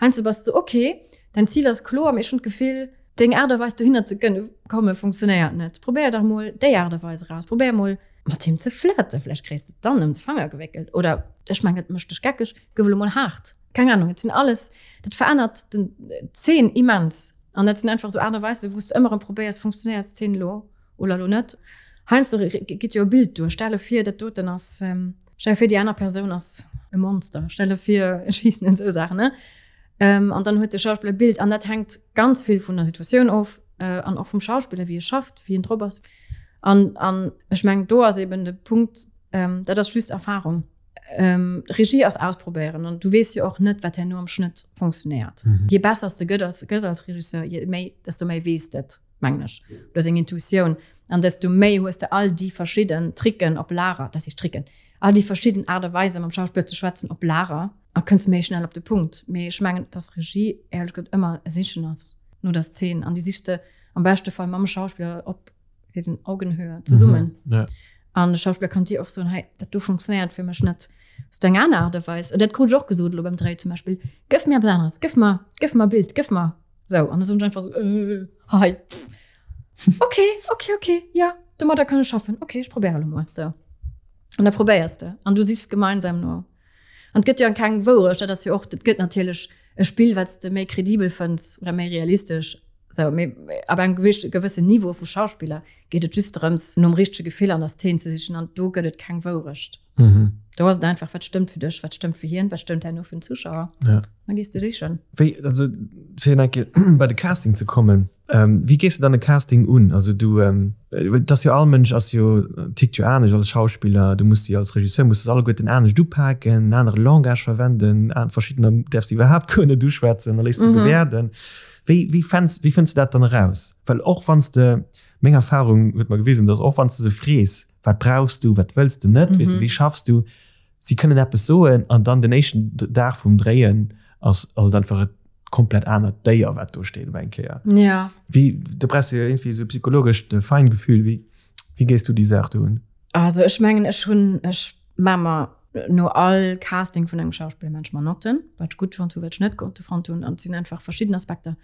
Heiansdo bass du, okay, däin Ziel ass kloer, mee ech hunn d'Gefill, Deng Aart a Weis dohinner ze komme funktionéiert net. Probéier dach mol déi Aart a Weis eraus. Probéier mol mat him ze flirten, vläicht kréis de et dann ëm de Fanger gewéckelt. Oder ech mengen, et mécht dech geckeg, gëff elo mol haart. Keng Ahnung, et sinn alles, dat verännert den d'Zeen immens. An dat sinn einfach esou Aart a Weisen, wou s de ëmmer erëm probéiers, funktionéiert d'Zeen elo oder elo net. Heiansdo geet jo e Bild duer. Stell e vir, dat doten ass, stell vir, déi aner Persoun ass e Monster. Stell e vir, ech weess net, esou Saachen, ne? An dann huet de Schauspiller e Bild an dat hänkt ganz vill vun der Situatioun of an och vum Schauspiller, wéi e schafft, wéi en drop ass. An, an ech mengen, do ass eben de Punkt, dat ass just Erfahrung. Regie ass ausprobéieren an du weess jo och net, wat herno am Schnëtt funktionéiert. Je besser s de gëtt als, gëss als Regisseur, je méi, desto méi weess de et, mengen ech. Du hues eng Intuitioun an desto méi hues de all déi verschidden Tricken op Lager, dat heescht Tricken, all déi verschidden Aart a Weisen, mam Schauspiller ze schwätzen, op Lager. A kënns méi schnell op de Punkt. Mee ech mengen, dass Regie éierlech gesot ëmmer e Sichen ass no der Szen. An déi sichs de am beschte Fall mam Schauspiller op, wéi seet een, Augenhöhe zesummen. Mhm, ja. An de Schauspiller kann dir och soen, hei, dat do funktionéiert fir mech net. Hues du eng aner Aart a Weis? An dat krut ech och gesot elo beim Dréi zum Beispill, Gëff mir eppes aneres, gëff mer, gëff mer e Bild, gëff mer sou. An da soen ech einfach sou, äh, hei, okay, okay, okay, ja, domadder kann ech schaffen, okay, ech probéiere elo mol sou. An da probéiers de an du sichs gemeinsam no. An et gëtt jo keng Wourecht, dat ass jo och, et gëtt natierlech e Spill, wat s de méi kredibel fënns oder méi realistesch, sou, mee ab engem gewëssen Niveau vu Schauspiller geet et just drëms, nom richtege Gefill an der Szen ze sichen an do gëtt et keng Wourecht. Mhm. Do ass et einfach, wat stëmmt fir dech, wat stëmmt fir hien, wat stëmmt herno fir den Zuschauer. Ja. Dann gees de sichen. Wéi, also fir eng Kéier bei de Casting ze kommen, Wéi gees de dann e Casting un? Also du, et ass jo all Mënsch ass jo, tickt jo anescht als Schauspiller, du muss déi als Regisseur muss se alleguerten anescht upaken, en anere Langage verwenden, verschiddener däerfs de iwwerhaapt guer net uschwätzen a léiss se bewäerten. Wéi, wéi fenns, wéi fënns de dat dann eraus? Well och wann s de, meng Erfahrung huet mer gewisen, datt och wann s de se frees, wat brauchs du, wat wëlls de net, weess de, wéi schaffs du, si kënnen eppes soen an dann den éischten Dag vum Dréien ass ass et einfach et komplett anert Déier wat do steet op eng Kéier. Ja. Wéi, do brauchs du jo irgendwie esou psychologescht Feingefühl, wéi wéi gees du déi Saach do un? Also ech mengen ech hunn, ech maa mer no all Casting vun engem Schauspiller maan ech mer Notten, wat ech gutt fonnt hunn, wat ech net gutt fonnt hunn an et sinn einfach verschidden Aspekter.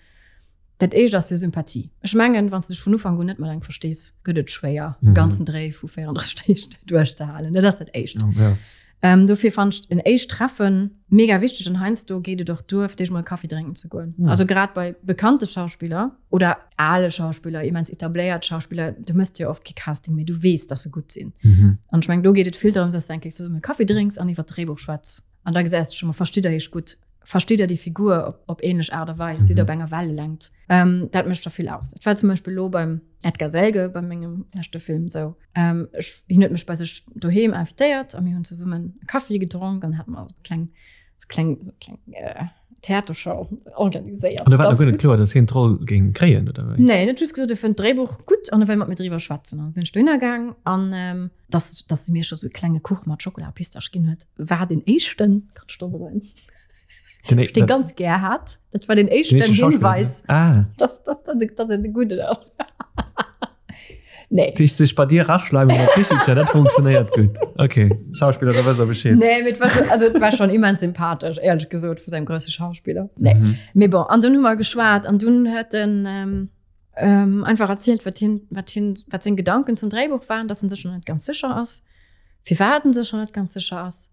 Dat éischt ass jo Sympathie. Ech mengen, wann s de dech vun Ufank un net mat engem verstees, gëtt et schwéier, e ganzen Dréi vu 34 Deeg duerchzehalen. Dat ass dat Éischt. Ja. Ähm, dofir fand ech en éischt Treffen mega wichteg an heiansdo geet et och duer, fir d'éischt mol e Kaffi drénken ze goen. Ja. Also grad bei bekannte Schauspiller oder ale Schauspiller, immens etabléiert Schauspiller, du mëss jo oft kee Casting méi, du weess, dass se gutt sinn. Mhm. An ech mengen, do geet et vill drëms, dass du eng Kéier zesumme Kaffi drénks an iwwer d'Dréibuch schwätz. An da gesäis du scho mol, verstitt der iech gutt? Versteet der déi Figur op, op ähnlech Aart a Weis, sidd der op enger Wellelängt? Ähm, dat mécht der vill aus. Dat war zum Beispill elo beim Edgar Selge, bei mengem leschte Film esou. Ähm, ech, hien huet mech bei sech doheem invitéiert a mir hunn zesummen e Kaffi gedronk an hate mer esou kleng, esou kleng, esou kleng äh, Theatershow organiséiert. An da war nach guer net kloer, dass hien d'Roll géing kréien, oder wéi? Nee, en huet just gesot, e fënnt d'Dréibuch gutt an e wëll mat mir driwwer schwätzen. An da sinn ech dohinner gaang an ähm, dass, dass se mir scho sou e klenge Kuch mat Schokola a Pistasch ginn huet, war den éischten, kann ech do soen, Den, den ganz gär hat. Dat war den éischten Hinweis, ah. dass, dass, dass, dass en de gudden ass. Nee. Sich sech bei dir raschleimen mat Kichelcher, dat funktionéiert gutt. Okay, Schauspiller, da wësst der Bescheed. Nee, mee et war schon, also et war schon immens sympathesch, éierlech gesot, vu sengem grousse Schauspiller. Nee. Mhm. Mee bon, an dunn hu mer geschwat an dunn huet en, ähm, ähm, einfach erzielt, wat hien, wat hien, wat seng Gedanken zum Dréibuch waren, dass en sech nach net ganz sécher ass, firwat en sech nach net ganz sécher ass.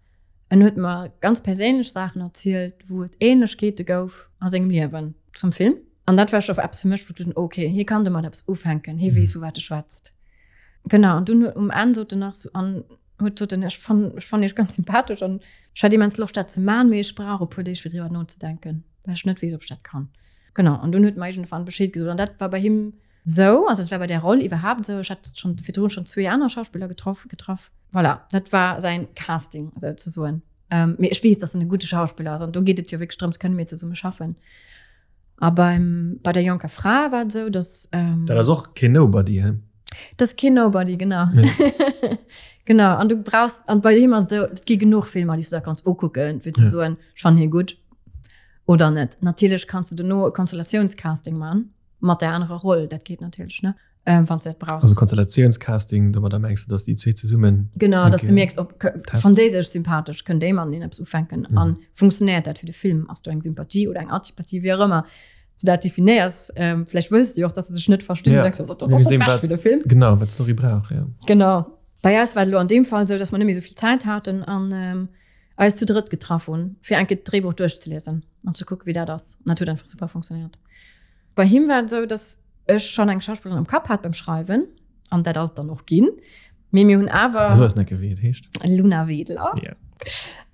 En huet mer ganz perséinlech Saachen erzielt, wou et Ähnlechkeete gouf a sengem Liewen zum Film. An dat war scho eppes fir mech, wou ech dunn, okay, hie kann domat eppes ufänken, hie weess, vu wat e schwätzt. Genau, an dunn um Enn sot en nach sou, an huet sot en, ech fann, ech fann iech ganz sympathesch an ech hätt immens Loscht dat ze man, mee ech brauch e puer Deeg fir driwwer nozedenken, well ech net weess, ob ech dat kann. Genau, an dunn huet mer iergendwann Bescheed gesot an dat war bei him sou, also dat war bei där Roll iwwerhaapt sou, ech hat schonn virdrun schonn zwee aner Schauspiller getroff, getraff. Voilà, dat war säin Casting souzesoen. Mee ech weess, datt en e gudde Schauspiller ass an do geet et jo wierklech drëms, kënne mir zesumme schaffen. A beim, bei der jonker Fra war et sou, datt. Dat ass och keen Nobody, he? Dat ass keen Nobody, genau. Genau, an du brauchs, an bei him ass et sou, et gi genuch Filmer, déi s du der kanns ukucken, fir ze soen, ech fannen hie gutt oder net. Natierlech kanns du dono e Konstellatiounscasting man mat där anerer Roll, dat geet natierlech, ne? Ähm, wann du dat brauchs. Also Konstellatiounscasting, domadder mengs du, dass déi zwee zesummen. Genau, dass du mierks, ob fannt déi sech sympathesch, kënnt déi mateneen eppes ufänken mhm. an funktionéiert dat fir de Film, ass do eng Sympathie oder eng Antipathie, wéi och ëmmer. S de dat definéiers, ähm, vläicht wëlls du jo och, dass se sech net verstinn. Ja. Denkst du, dat ass dat Bescht fir de Film. Genau, wat d'Story brauch, ja. Genau. Bei eis war et elo an deem Fall esou, dass mer net méi esou vill Zäit haten an ähm, eis zu drëtt getraff hunn, fir eng Kéier d'Dréibuch duerchzeliesen an ze kucken, wéi dat ass. An dat huet einfach super funktionéiert. Bei him war et esou, dass ech schonn eng Schauspillerin am Kapp hat beim Schreiwen an dat ass et dann och ginn. Mee mir hunn awer. So ass net wéi et heescht. Luna Wedler. Yeah.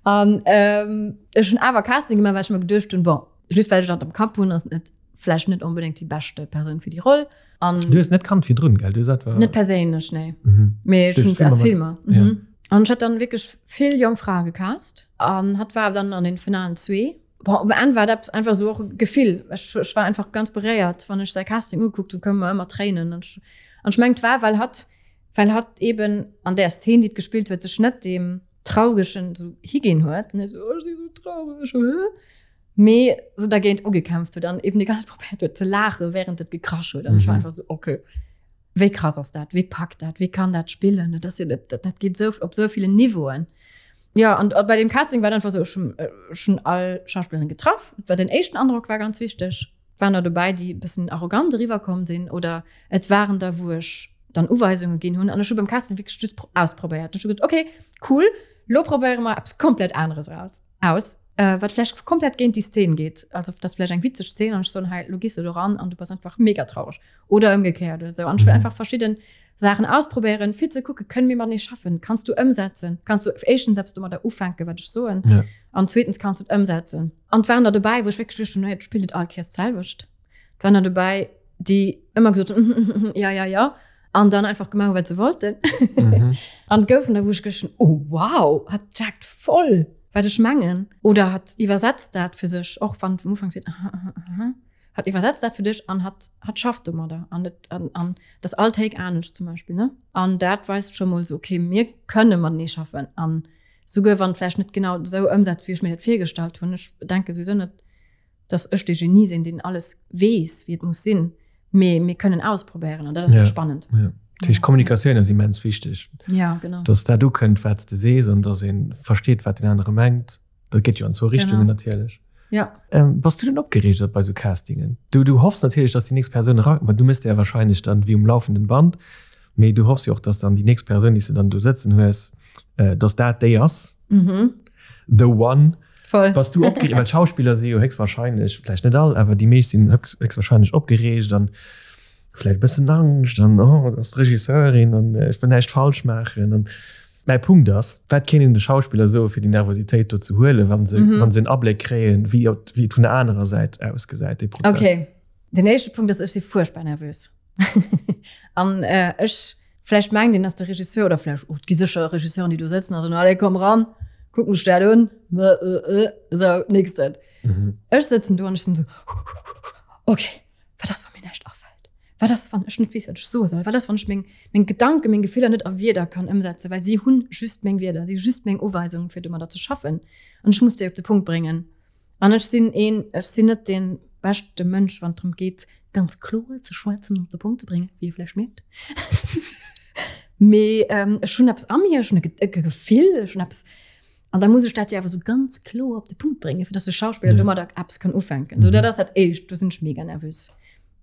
An ähm, ech hunn awer Casting gemaach, well ech mer geduecht hunn, bon, just well ech dat am Kapp hunn, ass net vläicht net onbedéngt déi beschte Persoun fir déi Roll. An Du hues net kannt virdrun, gell? Du hues etwa. Net perséinlech, nee. Mhm. Mee ech Duerch hunn aus Filmer Filmer. Mhm. Ja. An ech hat dann wierklech vill jonk Frae gecast an hatt war dann an den finalen zwee. Bon, um Enn war dat einfach sou och e Gefill. Ech, ech war einfach ganz beréiert, wann ech säi Casting ugekuckt hunn, koume mer ëmmer Tréinen. An ech, an ech mengen, et war, well hatt, well hatt eben an där Szene, déi et gespillt huet, sech net deem Trauregen sou higinn huet, net sou, oh, ech si sou traureg, mee sou dergéint ugekämpft huet an eben déi ganz Zäit probéiert huet ze laachen, wärend et gekrasch huet. An ech war einfach sou, okay. Wéi krass ass dat? Wéi packt dat? Wéi kann dat spillen? Dat ass jo, dat, dat geet sou op sou villen Niveauen. Ja, an bei dem Casting war et einfach sou, ech hunn, ech hunn all Schauspillerin getraff. Et war den éischten Androck war ganz wichteg. Et waren der dobäi, déi e bëssen arrogant eriwwer komm sinn oder et waren der, wou ech dann Uweisunge ginn hunn. An ech hu beim Casting wierklech just ausprobéiert. Ech hu gesot, okay, cool, lo probéiere mer eppes komplett aneres raus, aus, wat vläicht komplett géint déi Szen geet. Also dat ass vläicht eng witzeg Szen an ech soen, hei, lo gees du do ran an du bass einfach mega traureg. Oder ëmgekéiert oder sou. An ech wëll einfach verschidden Saachen ausprobéieren, fir ze kucken, kënne mir matenee schaffen? Kanns du ëmsetzen? Kanns du éischtens eppes domadder ufänken, wat ech soen? Ja. An zweetens kanns du et ëmsetzen? An et waren der dobäi, wou ech wierklech geduecht hunn, hei, et spillt et all Kéiers d'selwecht. Et waren der dobäi, déi ëmmer gesot hunn, ja, ja, ja, an dann einfach gemaach hunn, wat se wollten. Mhm. An et goufen der, wou ech geduecht hunn, oh wow, hatt checkt voll, wat ech mengen. Oder hatt iwwersetzt dat fir sech, och wann et am Ufank seet, aha, aha, aha. Hatt iwwersetzt dat fir dech an hatt, hatt schafft domadder. An et, an, an dat ass all Take anescht zum Beispill, ne? An dat weist scho mol sou, okay, mir kënne matenee schaffen. An souguer wann et vläicht net genau esou ëmsetzt, wéi ech mir dat virgestallt hunn, ech denke souwisou net, dass ech de Genie sinn, deen alles weess, wéi et muss sinn, mee mir kënnen ausprobéieren an dat ass Ja. spannend. Ja. Dat heescht, Kommunikatioun ass immens wichteg. Ja, genau. Dass dat ukënnt, wat s de sees an dass ee versteet, wat deen anere mengt. Dat geet jo an zwou Richtungen Genau. natierlech. Ja. Ähm, bass du denn opgereegt bei sou Castingen? Du, du hoffs natierlech, dass déi nächst Persoun era, ma du mëss der wahrscheinlech dann wéi um laufenden Band, mee du hoffs jo och, dass dann déi nächst Persoun, déi s de dann do sëtzen hues, äh, dass dat déi ass. Mhm. The one. Voll. Bass du opgereegt? Well d'Schauspiller si jo héchstwahrscheinlech, vläicht net all, awer déi meescht sinn héchstwahrscheinlech opgereegt an vläicht e bëssen Angscht an oh, dat ass d'Regisseurin an ech wëll näischt falsch maachen an Mäi Punkt ass, wat kéint een de Schauspiller soe fir déi Nervositéit do ze huelen, wa se, wa se en Abléck kréien, wéi et, wéi et vun der anerer Säit ausgesäit, dee Prozess? Okay, den éischte Punkt ass, ech si fuerchtbar nervös. An ech, vläicht mengt een, dass de Regisseur, oder vläicht, oh, et gi sécher Regisseuren, déi do sëtzen a soen, allez, komm ran, kuck mech dat un, sou, nächsten. Ech sëtzen do an ech sinn esou, okay. Wat ass, wa mir näischt afält? Wat ass, wann ech net weess, wat ech soe soll? Wat ass, wann ech meng, meng Gedanken, meng Gefiller net a Wierder kann ëmsetzen? Well si hunn just meng Wierder, si hu just meng Uweisungen, fir domadder ze schaffen. An ech muss déi op de Punkt bréngen. An ech sinn een, ech sinn net dee beschte Mënsch, wann et drëm geet, ganz kloer ze schwätzen an op de Punkt ze bréngen, wéi ee vläicht mierkt. Mee ech hunn eppes a mir, ech hunn e Gefill, ech hunn eppes, An da muss ech dat jo awer sou ganz kloer op de Punkt bréngen, fir dass de Schauspiller ja. domadder eppes kann ufänken. So, dat ass dat éischt, do sinn ech mega nervös.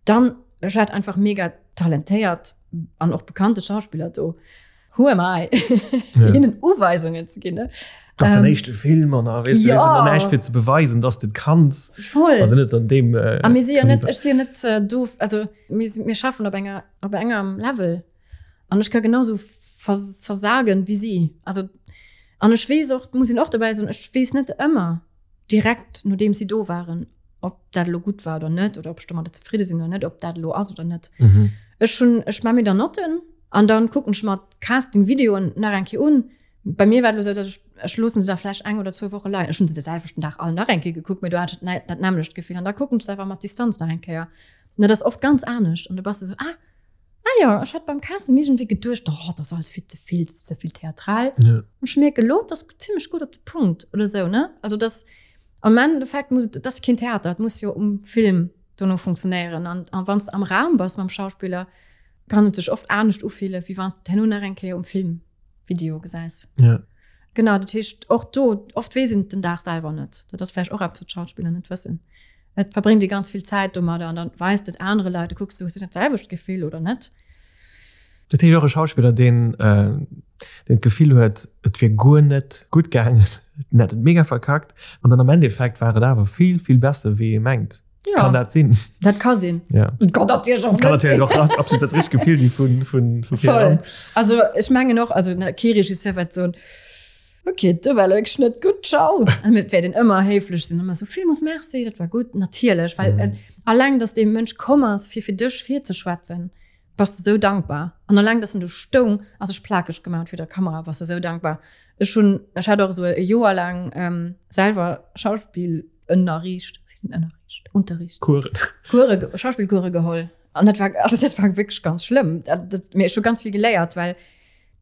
Dann, ech hat einfach mega talentéiert an och bekannte Schauspiller do. Who am I? ja. hinnen Uweisungen ze ginn. Das ähm, den éischte Film an da weess du, ja. dann näischt fir ze beweisen, dass du et kanns. Voll. Also net an dem. Äh, a mir si jo net, ech si jo net äh, doof, also mir, mir schaffen op enger, op engem Level. An ech ka genauso versagen wéi si. Also, an ech weess och, muss een och dobäi soen, ech weess net ëmmer direkt, nodeems si do waren, ob dat elo gutt war oder net oder ob ech domadder zefridde sinn oder net, ob dat elo ass oder net. Mhm. Ech hunn, ech maa mir dann Notten an dann kucken ech mer d'Casting-Videoen nach eng Kéier un. Bei mir war et elo esou, dass ech, ech loossen se da vläicht eng oder zwou Woche leien. Ech hunn se de selwechten Dag all nach eng Kéier gekuckt, mee do hat ech dat nämmlecht Gefill an da kucken ech se awer mat Distanz nach eng Kéier. An dat ass oft ganz anescht an du bass esou, ah, Ah jo, ech hat beim Casting iergendwéi geduecht, oh, dat ass alles vill ze vill, dat ass ze vill theatral. Ja. An ech mierke lo, dat ass zimmlech gutt op de Punkt oder sou, ne? Also dass am Endeffekt muss et, dat ass keen Theater, et muss jo um Film dono funktionéieren. An, an wann s de am Raum bass mam Schauspiller, kann et sech oft anescht ufille wéi wann s de et herno nach eng Kéier um Filmvideo gesäis. Ja. Genau, dat heescht och do, oft weess een et den Dag selwer net. Dat ass vläicht och eppes, wat d'Schauspiller net wëssen. Et verbréngt ee ganz vill Zäit domadder an dann weist et anere Leit, du kucks, hues du dat selwecht Gefill oder net? Dat heescht och e Schauspiller, deen deen d'Gefill huet, et wier guer net gutt gaangen, en hätt et mega verkackt an dann am Endeffekt war et awer vill, vill besser, wéi ee mengt. Ja. Kann dat sinn? Dat ka sinn. Ja. Kann natierlech och Kann net sinn. natierlech och absolut dat richtegt Gefill si vun, vun, vu Voll. viran. Also ech mengen och, also kee Regisseur wäert soen, Okay, do war wierklech net gutt, ciao. An et wäert een ëmmer héiflech sinn, ëmmer sou, villmools Merci, dat war gutt. Natierlech, well mm. alleng, dass dee Mënsch komm ass, fir fir dech virzeschwätzen, bass de sou dankbar. An alleng, dass en do stoung a sech plakeg gemaach huet fir der Kamera, bass de sou dankbar. Ech hunn, ech hat och sou e Joer laang ähm, selwer Schauspillënnerriicht, Ënnerriicht, Unterricht. Kuren. Kuere, Schauspillkuere geholl. An dat war, also dat war wierklech ganz schlëmm. Dat, dat, mee ech hu ganz vill geléiert, well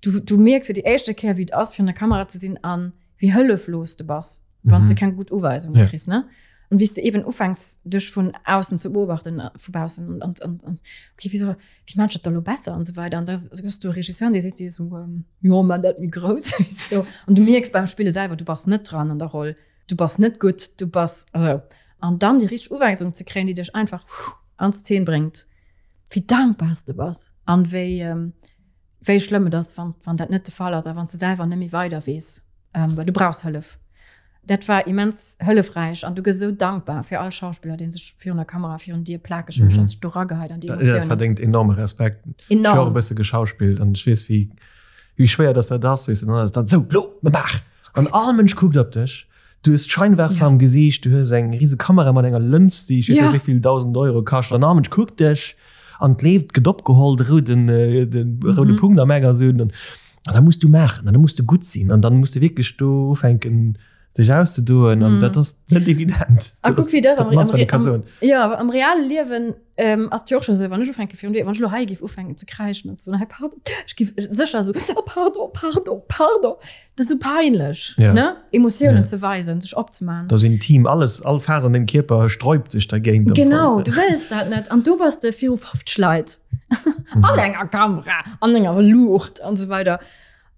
du, du mierks fir déi éischte Kéier, wéi et ass, virun der Kamera ze sinn an wéi hëlleflos de bass, wann s de mhm. keng gutt Uweisunge ja. kriss. Ne? Und wie du eben ufänks, dech vun außen zu beobachten, äh, vu baussen und, und, und, und okay, wieso, wie machst du dat da lo besser und so weiter. Und da hast du Regisseur, die seet dir so, ähm, jo, man dat méi grouss. so. Und du mierks beim Spille selber, du bass net dran an der Roll. Du bass net gutt, du bass, also, an dann die richtig Uweisung ze kréien, déi dech einfach an d'Szene bréngt, wéi dankbar s de bass an wéi, ähm, wéi schlëmm et ass, wann, wann dat net de Fall ass a wann s de selwer net méi weider weess, ähm, well du brauchs Hëllef. Dat war immens hëllefräich an du gëss esou dankbar fir all Schauspiller, dee sech virun der Kamera, virun dir plakeg mécht an sech do rageheit an déi Dat Emotiounen. verdéngt enorme Respekt. Ech hu och Enorm. e bësse geschauspillt an ech weess, wéi, wéi schwéier dass dat ass, weess de, dann ass et dann esou, lo, maach! An all Mënsch kuckt op dech. Du hues d'Scheinwerfer am Gesiicht, du hues eng rise Kamera mat enger Lëns, déi ech weess net wéi vill 1.000 Euro kascht an all Mënsch kuckt dech an d'Leeft gëtt opgeholl, de rouden, de roude Punkt am Eck ass un an da muss du maachen an da muss du gutt sinn an dann muss du wierklech do ufänken sech auszedoen an dat ass net evident. A kuck wéi dat am, am, jo, am reale Liewen Ass et jo och scho sou, wann ech ufänke virun dir, wann ech elo hei géif ufänken ze kräischen an ze soen, hei pardon, ech géif sécher sou, oh pardon, pardon, pardon. Dat ass sou peinlech, Ja. ne? Emotiounen Ja. ze weisen, sech opzemaachen. Dat ass intim, alles, all Faser an dengem Kierper sträubt sech dergéint am Genau, Fong. du wëlls dat net. An do bass de viru 50 Leit an enger Kamera, an enger Luucht an esou weider.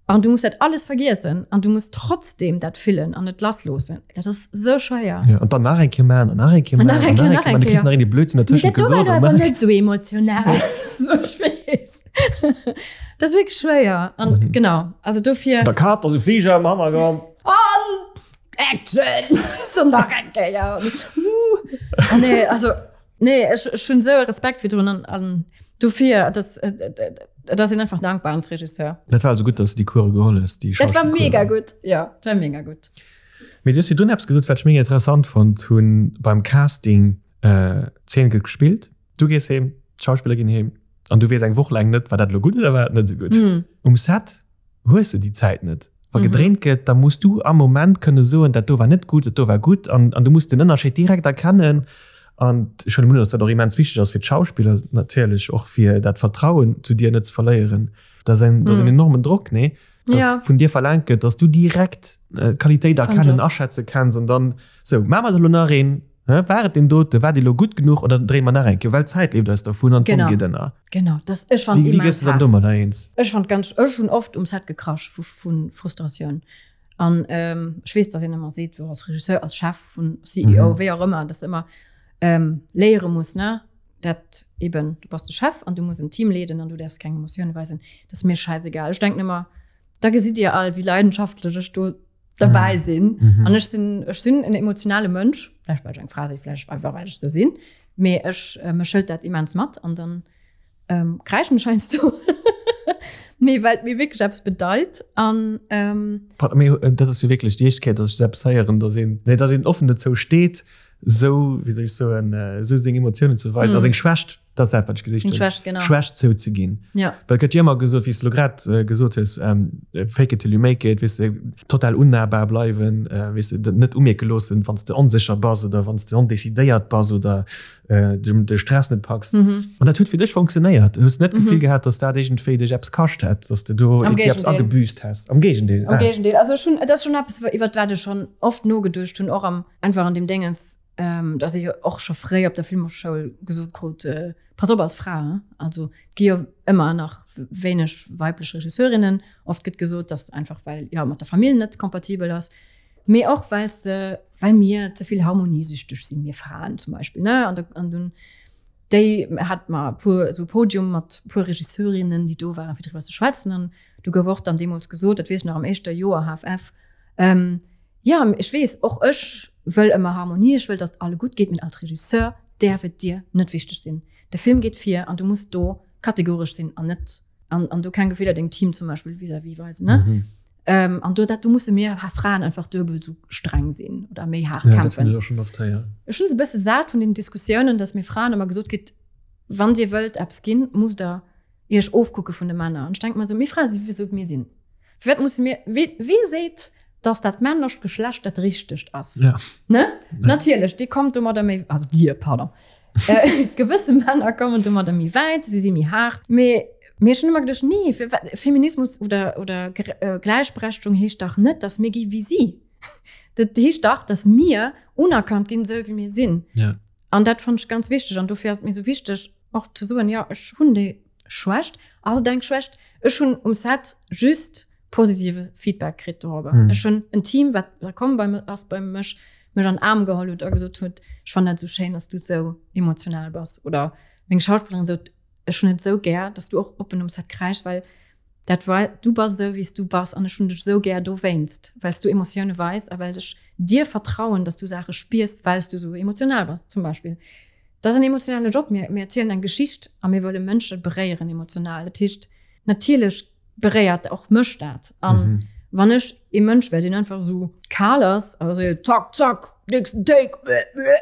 An du muss dat alles vergiessen an du muss trotzdem dat fillen an et lassloossen. Dat ass sou schwéier. Ja, an dann nach eng Kéier maachen an nach eng Kéier An nach maachen eng an nach Kéier, eng nach Kéier. eng Du kriss Kéier. nach een Blödsinn Nee, dertëschent dat do war gesot. du an awer nach- net sou emotional. So, ech weess. Dat ass wierklech schwéier. An Mhm. genau, also dofir. Der Kat ass e Fliger am Hannergrond. An Action! So nach eng Kéier. Uh. Nee, also. Nee, ech, ech hunn esou e Respekt virdrun an, an dofir, dat, dat ass een einfach dankbar als Regisseur. Dat war also gutt, dass du déi Coure geholl hues, déi Dat war Schauspillcoursen. mega gutt, ja, dat war mega gutt. Mee du hues virdrun eppes gesot, wat ech mega interessant fonnt hunn beim Casting. Äh, d'Zeen gëtt gespillt, du gees heem, d'Schauspiller ginn heem an du weess eng Woch laang net, war dat elo gutt oder war dat net esou gutt. Mm. Um Set hues de déi Zäit net. Wa Mhm. gedréint gëtt, da muss du am Moment kënne soen, dat do war net gutt, dat do war gutt an, an du muss den Ënnerscheed direkt erkennen. An ech huelen emol un, datt dat och immens wichteg ass fir d'Schauspiller natierlech, och fir dat Vertrauen zu dir net ze verléieren. Dat ass en, dat ass en Mhm. enormen Drock, nee? Dass Ja. vun dir verlaangt gëtt, dass du direkt d'Qualitéit Fand erkennen, och. aschätze kenns an dann, sou, maache mer der elo nach een, Hä, war et deen dote, war dee lo gutt genuch oder dréine mer nach eng Kéier, well d'Zäit leeft eis dervun an d'Sonn Genau. geet ënner. Genau, das, ech fand Wéi, wéi immens gëss de dann hart. domadder eens? Ech fand ganz, ech hunn oft um Set gekrasch vu, vu Frustratioun. An ähm, ech weess, dass een ëmmer seet, jo, als Regisseur, als Chef vun CEO, Mhm. wéi och ëmmer, dass ëmmer ähm, léiere muss, ne, dat eben, du bass de Chef an du muss en Team leeden an du däerfs keng Emotioune weisen. Dat ass mir schäisegal. Ech denken ëmmer, da gesitt Dir all, wéi leidenschaftlech ech do dabei sinn. Mhm. An ech sinn, ech sinn en emotionale Mënsch, vläicht well ech eng Fra sinn, vläicht einfach well ech sou sinn, mee ech, äh, mech hëlt dat immens mat an dann ähm, kräischen ech heiansdo. Mee well et mir wierklech eppes bedeit an ähm, Pardon, mee äh, dat ass jo wierklech déi éischt Kéier, datt ech esou eppes héieren, datt een, nee, datt een offen dozou steet, sou, wéi soll ech soen, äh, sou seng Emotiounen ze weisen, Mhm. a seng Schwächt Dat ass dat, wat ech gesicht Seng hunn. Schwächt, genau. Schwächt zouzeginn. Ja. Well et gëtt jo ëmmer gesot, wéi s de elo grad gesot hues, fake it till you make it, weess de, total unnahbar bleiwen, weess de, net umierke loossen, wann s de onsécher bass oder wann s de ondecidéiert bass oder de Stress net packs. Mhm. An dat huet fir dech funktionéiert. Du hues net d'Gefill Mhm. gehat, datt dat iergendwéi dech eppes kascht hätt, datt s de do Am iergendwéi eppes Géigendeel. agebüßt häss. Am Géigendeel. Am Ah. Géigendeel. Also ech hunn, et ass schonn eppes, iwwert wat ech schonn oft nogeduecht hunn, och am, einfach an deem Déngens, ähm, dass ech och scho fréi op der Filmhochschoul gesot krut, äh, pass op als Fra, hein? Also et gi jo ëmmer nach wéineg weiblech Regisseurinnen. Oft gëtt gesot, dass einfach well ja mat der Famill net kompatibel ass. Mee och well s de, well mir ze vill harmoniesüchteg sinn, mir Fraen zum Beispill, ne? An, an dunn déi hat mer e puer esou Podium mat e puer Regisseurinnen, déi do waren, fir driwwer ze schwätzen. An du gouf och dann deemools gesot, dat weess ech nach am éischte Joer HFF, ähm, jo, ech weess, och ech wëll ëmmer Harmonie, ech wëll, datt et alle gutt geet, mee als Regisseur däerf et dir net wichteg sinn. De Film geet vir an du muss do kategoresch sinn an net an, an do keng Gefiller dengem Team zum Beispill vis-à-vis weisen, ne? Mhm. Ähm, an do dat du musse mir Fraen einfach duebel so streng sinn oder méi hart ja, kämpfen. Schon oft héieren. Ech hunn se bësse sat vun den Diskussiounen, dass mir Fraen ëmmer gesot kritt, wann Dir wëllt eppes ginn, musst der Iech ofkucke vun de Männer. An ech denke mer esou, mir Frae si sou wéi mir sinn. Firwat musse mir, wee, wee seet, dass dat männlecht Geschlecht dat richtegt ass? Ja. Ne? Ja. Natierlech, Dir kommt domadder méi, also Dir, pardon. Äh, gewësse Männer kommen domadder méi wäit, si si méi haart. Mee mee ech hunn ëmmer geduecht, nee, firwat, Feminismus oder, oder äh, Gläichberechtigung heescht dach net, dass mir gi wéi si. Dat heescht dach, dass mir unerkannt ginn, sou wéi mir sinn. Ja. An dat fand ech ganz wichteg. An dofir ass et mir sou wichteg, och ze soen, jo, ech hunn déi Schwächt. Ass et eng Schwächt? Ech hunn um Set just positive Feedback kritt dorobber. Mhm. Ech hunn en Team, wat da komm bei ass bei mech, mech an Aarm geholl huet a gesot huet, ech fannen dat sou schéin, dass du sou emotional bass. Oder meng Schauspillerin sot, ech hunn et sou gär, dass du och oppen um Set kräischs, well dat war, du bass esou wéi s du bass an ech hunn dech sou gär dowéinst, well s du Emotioune weis a well ech dir vertrauen, dass du Saache spiers, well s du sou emotional bass zum Beispill. Dat ass en emotionale Job. Mir, mir erzielen eng Geschicht a mir wëlle Mënsche beréieren emotional. Dat heescht, natierlech beréiert och mech dat. An mhm. wann ech e Mënsch wär, deen einfach so kal ass, also zack, zack, nächsten Take, bleh, bleh,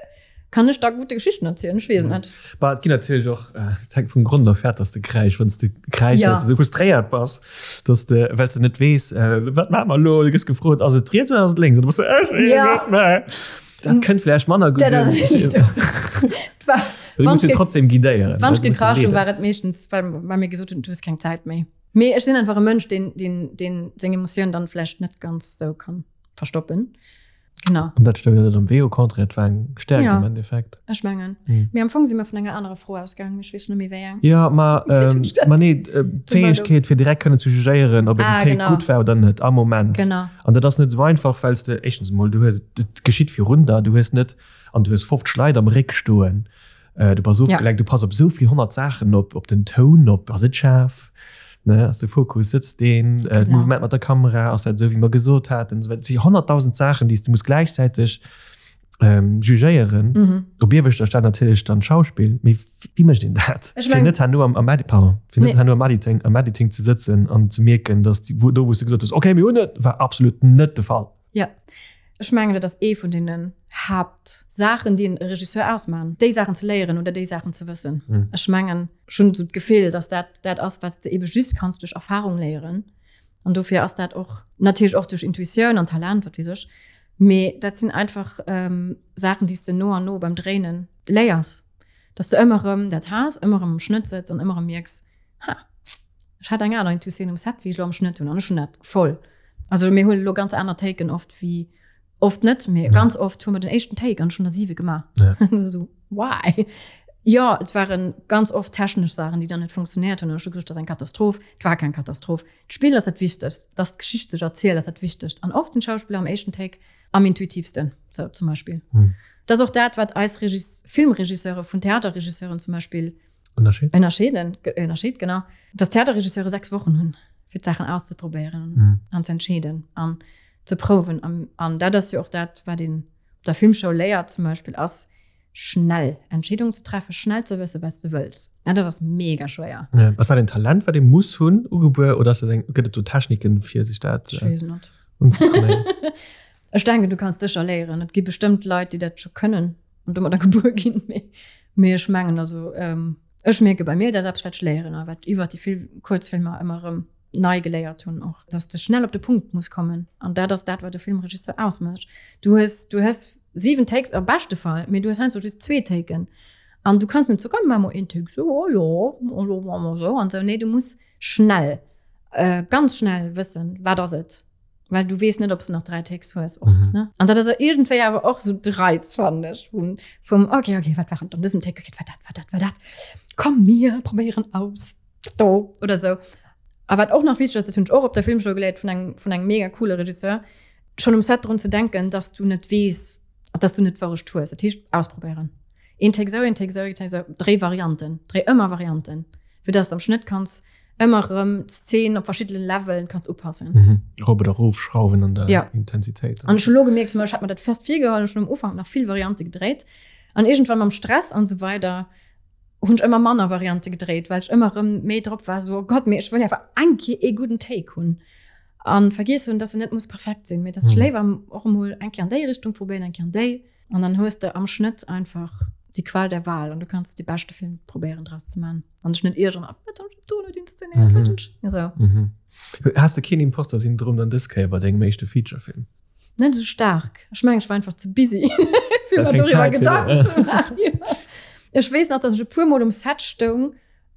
kann ech da gute Geschichten erzielen? Ech weess net. Bah, et ginn natierlech och, äh, et hänkt vum Grond of, dass de kräisch, wann s de kräisch, ja. well du frustréiert bass, dass de, well s de net weess, äh, wat maache mer elo? Du gëss gefrot, ass et riets oder ass et lénks? An du bass so, ech weess ja. net méi. Dat kënnt vläicht manner gutt un. Du muss jo trotzdem guidéieren. Wann ech gekrasch hunn, war et meeschtens, well, well mir gesot hunn, du hues keng Zäit méi. Mee ech sinn einfach e Mënsch, deen, deen, deen seng Emotioun dann vläicht net ganz sou kann verstoppen. Genau. An dat stoung net am Wee, au contraire, et war eng Stärkt ja, am Endeffekt. Ech mengen. Mhm. Mee am Fong si mer vun enger anerer Fro ausgaangen, ech weess net méi wéi eng. Ja, ma, ähm, ma nee, äh, d'Fäegkeet fir direkt kënnen ze jugéieren, ob ah, en Take gutt war oder net am Moment. Genau. An dat ass net esou einfach, well s de éischtens emol, du hues, et geschitt virun der, du hues net, an du hues 50 Leit am Réck stoen, äh, du bass ofgelenkt, ja. du pass op esou vill 100 Saachen op, op den Toun, op ass et schaarf, ne, ass de Fokus, sëtzt deen, äh, d'Mouvement mat der Kamera, ass dat esou wéi mer gesot haten, et si 100.000 Saachen, déi s de muss gläichzäiteg ähm, jugéieren. Mhm. Op ieweschter Stell natierlech dann d'Schauspill, mee wéi mécht een dat? Ech Fir meng- net herno am, am Edi-, pardon, fir net Nee. herno am Editing, am Editing ze sëtzen an ze mierken, dass die, wo, do wou s du gesot hues, okay, mir hunn et, war absolut net de Fall. Ja. Ech mengen, dat ass ee vun deenen Haaptsaachen, déi en Regisseur ausmaachen, déi Saachen ze léieren oder déi Saachen ze wëssen. Mhm. Ech mengen, ech hunn esou d'Gefill, dass dat dat ass, wat s de ebe just kanns duerch Erfahrung léieren. An dofir ass dat och natierlech och duerch Intuitioun an Talent, wat weess ech, Mee dat sinn einfach ähm, Saachen, déi s de no an no beim Dréinen léiers. Dass du ëmmer erëm dat has, ëmmer erëm am Schnëtt sëtz an ëmmer erëm mierks, ha, ech hat eng aner Intuitioun um Set, wéi ech elo am Schnëtt hunn. An ech hunn dat voll. Also mir huelen elo ganz aner Taken oft wéi, oft net, mee ganz oft hu mer den éischten Take an ech hunn der siwe gemaach. Ja. So, why? Jo, et waren ganz oft technesch Saachen, déi dann net funktionéiert hunn. An ech hu geduecht, dat ass eng Katastroph. Et war keng Katastroph. D'Spill ass dat Wichtegst, dass d'Geschicht sech erzielt ass dat Wichtegst. An oft sinn d'Schauspiller am éischten Take am intuitivsten, sou zum Beispill. Mhm. Dat ass och dat, wat eis Regis Filmregisseure vun Theaterregisseuren zum Beispill Ënnerscheet. ënnerscheeden, ënnerscheet, genau. Dass Theaterregisseure 6 Wochen hunn, fir d'Saachen auszeprobéieren Mhm. an ze entscheeden an ze prouwen. An, an dat ass jo och dat, wat een op der Filmschoul léiert zum Beispill, ass, schnell Entscheedungen ze treffen, schnell ze wëssen, wat s de wëlls. An dat ass mega schwéier. Ja. Ass dat en Talent, wat ee muss hunn, ugebuer, oder ass dat eng, gëtt et do Techniken, fir sech dat Ech weess net. unzetrainéieren? Ech denken, du kanns sécher léieren. Et gi bestëmmt Leit, déi dat scho kënnen an domadder gebuer ginn. Mee, mee ech mengen, also, ech mierke bei mir, dat ass eppes, wat ech léieren a wat iwwert déi vill Kuerzfilmer ëmmer erëm nei geléiert hunn och, dass de schnell op de Punkt muss kommen. An dat ass dat, wat e Filmregisseur ausmécht. Du hues, du hues 7 Takes am beschte Fall, mee du hues heiansdo just zwee Taken. An du kanns net soen, komm, maache mer een Take esou, oh jo, elo maache mer esou an esou. Nee, du muss schnell, äh, ganz schnell wëssen, wat ass et. Well du weess net, ob s du nach 3 Takes hues oft, Mhm. ne? An dat ass iergendwéi awer och esou de Reiz, fannen ech, vum, vum okay, okay, wat war an dësem Take, okay, wat war dat, wat war dat, war dat. Komm, mir probéieren aus. Do oder sou. A wat och nach wichteg ass, dat hunn ech och op der Filmschoul geléiert vun engem, vun engem mega coole Regisseur. Schonn um Set drun ze denken, dass du net weess, dass du net d'Wourecht hues. Dat heescht, ausprobéieren. Een Take esou, een Take esou, een Take esou. Dréi Varianten, dréi ëmmer Varianten, fir dass de am Schnëtt kanns ëmmer erëm d'Szenen op verschiddene Leveln kanns upassen. Mhm. Erop oder erofschrauwen an der ja. Intensitéit. An ech hunn elo gemierkt, zum Beispill, ech hat mer dat fest virgeholl, ech hunn am Ufank nach vill Variante gedréit an iergendwann mam Stress an esou weider hunn ech ëmmer manner Variante gedréit, well ech ëmmer erëm méi drop war, esou, oh Gott, mee ech wëll awer eng Kéier ee gudden Take hunn. An vergiess hunn, dass en net muss perfekt sinn, mee dass ech léiwer och emol eng Kéier an déi Richtung probéieren, eng Kéier an déi. An dann hues de am Schnëtt einfach déi Qual der Wahl an du kanns dee beschte Film probéieren draus ze man an dech net iergeren, ah, wat hunn ech do net inszenéiert, wat hunn ech, esou. Mhm. Has de keen Imposter-Syndrom dann dës Kéier bei dengem éischte Feature-Film? Net esou staark. Ech mengen, ech war einfach ze busy, fir mer doriwwer Gedanken ze maachen. Ech weess nach, dass ech e puermol um Set stoung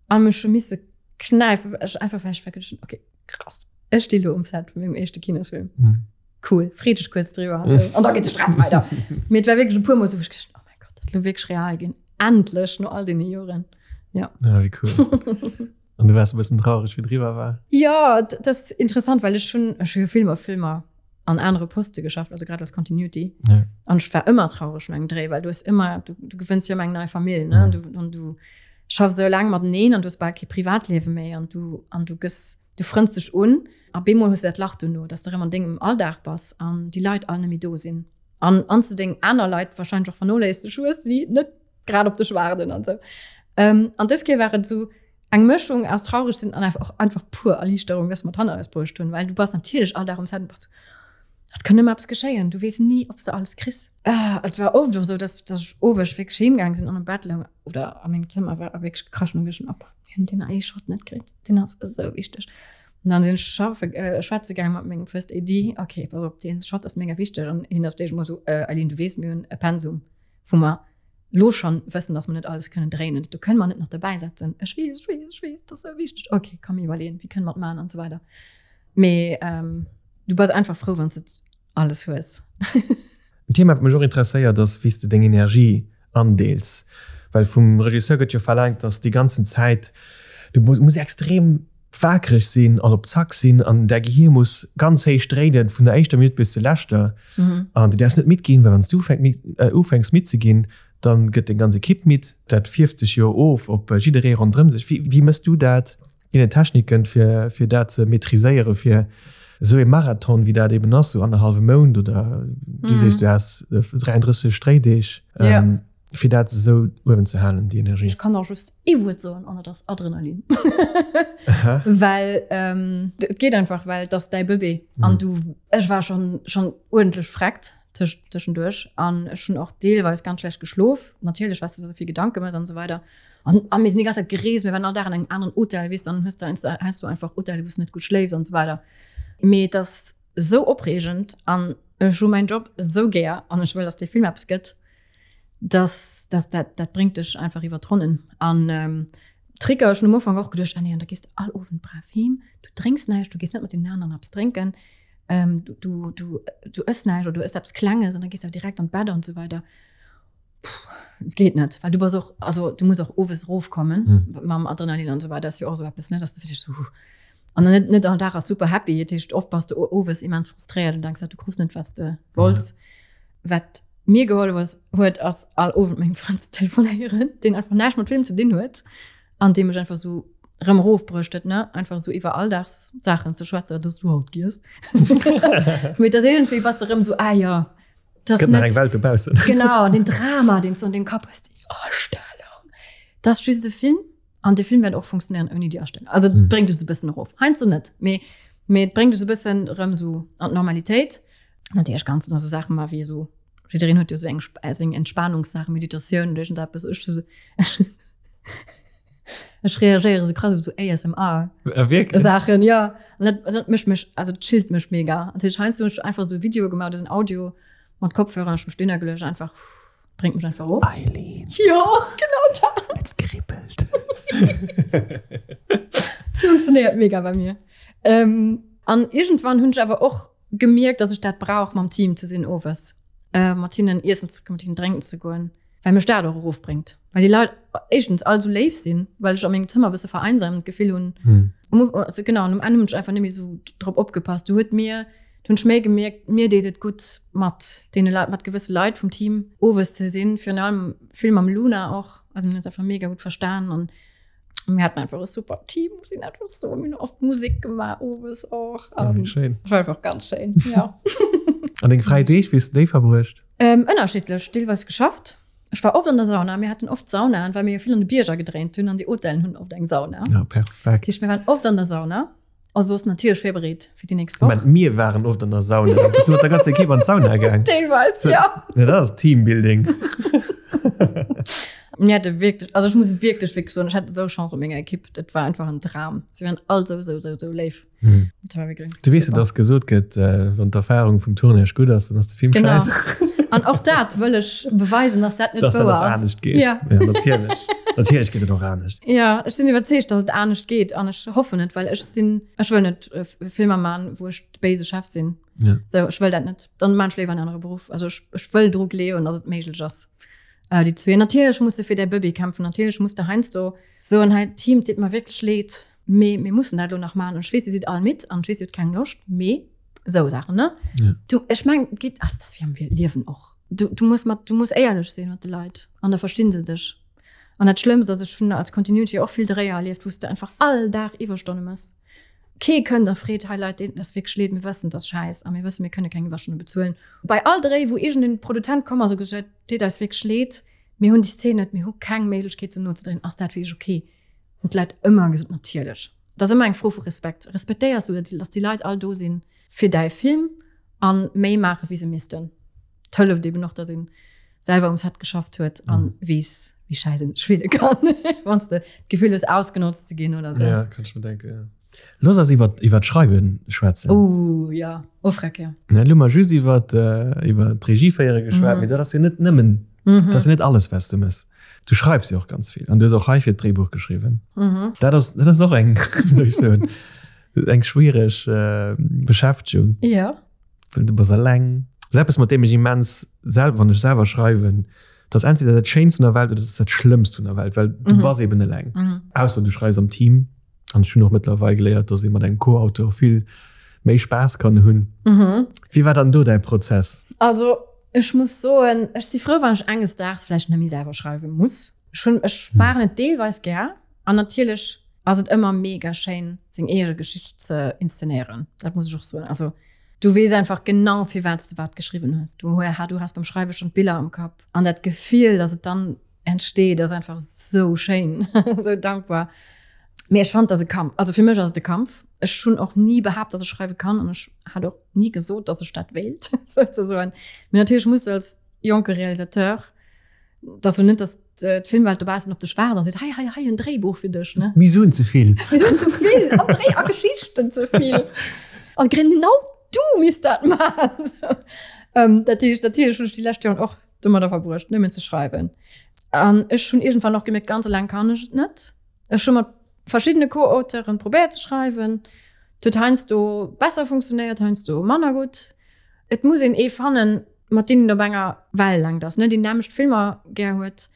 a mech hu misse knäifen, ech einfach, well ech war geduecht hunn, okay, Krass. Ech sti lo um Set vun mengem éischte Kinosfilm. Mhm. Cool, free dech kuerz driwwer. An da geet de Stress weider. Mee et war wierklech e puer Mol sou, wou ech gedacht hunn, oh mäi Gott, dat ass lo wierklech real ginn. Endlech, no all deene Joren. Ja. Ja, wéi cool. An du waars e bëssen traureg, wéi et eriwwer war? Jo, dat ass interessant, well ech hunn, ech hu jo vill mat Filmer an anere Poste geschafft, also grad als Continuity. Ja. An ech war ëmmer traureg no engem Dréi, well du hues ëmmer, du, du gewënns jo ëmmer eng nei Famill, ne? Mhm. Du, an du schaffs esou laang mateneen an du hues bal kee Privatliewe méi an du, an du gëss, du frënns dech un a bemol hues du dat Lach dono, dass du erëm an dengem Alldag bass an déi Leit all net méi do sinn. An an s du deng aner Leit wahrscheinlech och vernoléisseg hues, déi net grad op dech waarden an sou. Ähm, an dës Kéier war et esou eng Mëschung aus traureg sinn an einfach och einfach pur Erliichterung, dass mer et hanner eis bruecht hunn, well du bass natierlech all Dag um Set an bass sou, et kann ëmmer eppes geschéien, du weess ni, ob s du alles kriss. Et war oft och esou, dass, dass ech owes wierklech heemgaang sinn an am Bett loung oder a mengem Zëmmer war a wierklech gekrasch hunn an geduecht hunn, oh Mann, mir hunn deen ee Shot net kritt, deen ass esou wichteg. An dann sinn ech schaffe, schwätze gaang mat mengem First AD, okay, pass op, deen Shot ass mega wichteg an hien ass d'éischt emol esou, Eileen, du weess, mir hunn e Pensum, wou mer lo schonn wëssen, dass mer net alles kënnen dréinen, do kënne mer net nach dobäi setzen. Ech weess, ech weess, ech weess, dat ass esou wichteg. Okay, komm mir iwwerleeën, wéi kënne mer et maachen an esou weider. Mee du bass einfach frou, wann s de et alles hues. En Thema, wat mech och interesséiert, ass, wéi s de deng Energie andeels. Well vum Regisseur gëtt jo verlaangt, dass déi ganzen Zäit, du muss extrem waakreg sinn an op Zack sinn an däi Gehir muss ganz héich dréinen, vun der éischter Minutt bis zur leschter. An du däerfs net midd ginn, well wann s du ufänks midd ze ginn, da gëtt deng ganz Ekipp midd. Dat fierft sech jo of op jidderee ronderëm sech. Wéi mëss du dat? Ginn et Techniken, fir, fir dat ze maîtriséieren, fir esou ee Marathon, wéi dat eben ass, sou annerhallwe Mount oder du mm. sees, du has 33 Dréideeg, ja. ähm, fir dat esou uewen ze halen, déi Energie? Ech kann och just ee Wuert soen, an dat ass Adrenalin. Well ähm, et geet einfach, well dat ass däi Bëbee. Mm. An du, ech war schon, schon uerdentlech freckt tëschenduerch an ech hunn och deelweis ganz schlecht geschlof. Natierlech, well s de der esou vill Gedanke mëss an esou weider. An a mir sinn déi ganz Zäit gereest, mir waren all Dag an engem aneren Hotel, weess, dann hues de has du einfach Hotelle wou s de net gutt schléifs an esou weider. Mee et ass esou opreegend an ech hu mäin Job esou gär an ech wëll, dass dee Film eppes gëtt, dass dass dat dat bréngt dech einfach iwwer d'Ronnen. An Tricker, ech hunn um Ufank och geduecht, ah nee, an da gees de all Owend brav heem, du drénks näischt, du gees net mat deenen aneren eppes drénken, du du du du ëss näischt oder du ëss eppes Klenges an da gees de awer direkt an d'Bett an esou weider. Et geet net, well du bass och, also du muss och owes erofkommen mm. mam Adrenalin an so weiter, ass jo och so eppes, ne, dass du wirklich so an dann net, net all Dag ass super happy, dat heescht oft bass du owes immens frustréiert und denkst, du krus net wat du wollts. Ja. Wat mir gehollef huet, ass all Owend mengem Frënd ze telefonéieren, deen einfach näischt mat Film ze dinn huet an dee mech einfach so rëm erofbruecht huet, ne, einfach so iwwer Alldagssaachen ze schwätzen, wat hues du haut giess? Mee dat irgendwie bass du rëm so, ah ja, Das Gëtt nach eng Welt dobaussen. Genau, den Drama, den du an dem Kapp hues, déi Astellung. Das ass just e Film an de Film wäert och funktionéieren ouni déi Astellung. Also mm. bréngt dech e bëssen erof. Heiansdo net, mee mee et bréngt dech e bëssen erëm sou an d'Normalitéit. Natierlech kanns du da sou Saache maachen, wéi esou, jiddereen huet jo sou eng seng Entspanungssaachen, Meditatioun oder iergendeppes. Ech Ech reagéiere sou krass op sou ASMR. Äh, wierklech? Saachen, ja. An dat, dat mécht mech, also dat chillt mech mega. An heiansdo hunn ech einfach sou Videoe gemaach oder sou en Audio mat Kopfhörer an ech mech dohinner geluecht, einfach bréngt mech einfach erof. Eileen. Jo, genau dat. Et kribbelt. Funktionéiert mega bei mir. Ähm, an iergendwann hunn ech awer och gemierkt, dass ech dat brauch, mam Team ze sinn owes, äh, mat hinnen iessen ze goen, mat hinnen drénken ze goen. Well mech dat och erofbréngt. Well déi Leit éischtens all esou léif sinn, well ech a mengem Zëmmer e bësse vereinsamt Gefill hunn. Hm. Um, also genau, an um Enn hunn ech einfach net méi esou drop opgepasst. Du huet mir, Do hunn ech méi gemierkt, mir deet et gutt mat deene Leit, mat gewësse Leit vum Team owes ze sinn, virun allem vill mam Luna och. Also mir hunn eis einfach mega gutt verstan an mir haten einfach e super Team, mir sinn einfach so, mir hunn oft Musek gemaach owes och. Oh, wéi schéin. War einfach ganz schéin, ja. An deng fräi Deeg, wéi hues de déi verbruecht? Ähm, ënnerschiddlech, deelweis geschafft. Ech war oft an der Sauna, mir haten oft Saunaen, well mir jo vill an de Bierger gedréint hunn an déi Hotellen hunn oft eng Sauna. Ja, perfekt. Dat heescht, mir waren oft an der Sauna. Also soss natierlech virbereet fir déi nächst Woch. Moment, mir waren oft an der Sauna. Bist du mat der ganzer Ekipp an d'Sauna gaang? Deelweis, So, ja. Ja, dat ass Teambuilding. Mir hate wierklech, also ech muss wierklech, wierklech soen, ech hat esou Chance op menger Ekipp. Dat war einfach en Dram. Si waren all esou, esou, esou, esou léif. Hm. Dat war wierklech Du weess, super. dass gesot gëtt, äh, wann d'Erfahrung vum Tournage gutt ass, dann ass de Film Genau. scheiße. An och dat wëll ech beweisen, dass dat net Dass dat wouer och ass. anescht geet. Ja. Ja, natierlech. Natierlech geet et och anescht. Ja, ech sinn iwwerzeegt, dass et anescht geet an ech hoffen et, well ech sinn, ech wëll net äh, Filmer man, wou ech de béise Chef sinn. Ja. So, ech wëll dat net. Dann man ech léiwer en anere Beruff. Also ech, ech wëll dru gleewen, dass et méiglech ass. Äh, déi zwee. Natierlech muss de fir däi Bëbee kämpfen. Natierlech muss de heiansdo soen, hei Team, et deet mer wierklech leed, mee mir mussen dat elo nach maachen. An ech weess, dir sidd all midd an ech weess, dir hutt keng Loscht, mee esou Saachen, ne? Ja. Du, ech mengen, et geet, also dat ass wéi am Liewen och. Du, du muss mat, du muss éierlech sinn mat de Leit an da verstinn se dech. An dat Schlëmmst ass, ech hunn als Continuity och vill Dréier erlieft, wou s de einfach all Dag Iwwerstonne mëss. Kee kënnt a freet, hei Leit, deet eis wierklech leed, mir wëssen, et ass schäiss a mir wëssen, mir kënne keng Iwwerstonne bezuelen. Bei all Dréi, wou iergendeen Produzent komm ass a gesot huet, deet eis wierklech leed, mir hunn déi Szen net, mir hu keng Méiglechkeet se nozedréien, ass dat wierklech ok? Hunn d'Leit ëmmer gesot, natierlech. Et ass ëmmer eng Fro vu Respekt. Respektéiers du, datt déi Leit all do sinn fir däi Film a méi maache wéi se missten? Et hëlleft eben och, datt een selwer um Set geschafft huet a weess, wéi schäiss een sech fille kann, wann s de d'Gefill hues, ausgenotzt ze ginn oder sou. Ja, kann ech mer denken, ja. Looss eis iwwer, iwwer d'Schreiwe schwätzen. Oh ja, oh freck, ja. Elo hu mer just iwwer, iwwer d'Regieféiere geschwat, mee dat ass jo net nëmmen, dat ass jo net alles, wat s de méchs. Du schreifs jo och ganz vill an du hues och heifir d'Dréibuch geschriwwen. Dat ass, dat ass och eng, wéi soll ech soen, eng schwiereg Beschäftegung. Ja. Well du bass eleng. Dat ass eppes, mat deem ech immens sel, wann ech selwer schreiwen, dat ass entweder dat Schéinst vun der Welt oder dat ass dat Schlëmmst vun der Welt, well du bass eben eleng. Ausser du schreifs am Team. An ech hunn och mëttlerweil geléiert, dass ee mat engem Co-Auteur vill méi Spaass kann hunn. Wéi war dann do däi Prozess? Also ech muss soen, ech si frou, wann ech enges Daags vläicht net méi selwer schreiwe muss. Ech hunn, ech maachen et deelweis gär an natierlech ass et ëmmer mega schéin, seng eege Geschicht ze inszenéieren. Dat muss ech och soen. Also du weess einfach genau, firwat s de wat geschriwwen hues. Du, du has beim Schreiwe schonn d'Biller am Kapp an dat Gefill, dass et dann entsteet, ass einfach sou schéin, sou dankbar. Mee ech fand, dass e Kampf, also fir mech ass et e Kampf. Ech hunn och ni behaapt, dass ech schreiwe kann an ech hat och ni gesot, dass ech dat wéilt, souzesoen. Mee natierlech muss du als jonke Realisateur, et ass lo net, dass d'Filmwelt dobaussen op dech waart a seet, hei, hei, hei en Dréibuch fir dech, ne? Mir suen ze vill. Mir suen ze vill an Dréi a Geschichten ze vill. An genau du misst dat maachen. Dat heescht, natierlech hunn ech déi lescht Joren och domadder verbruecht, nëmmen ze schreiwen. An ech hunn iergendwann och gemierkt, ganz eleng kann ech et net. Ech hu mat verschiddene Co-Auteuren probéiert ze schreiwen. Et huet heiansdo besser funktionéiert, heiansdo manner gutt. Et muss een ee fannen, mat deem een op enger Wellelängt ass, ne, deen nämmlecht Filmer gär huet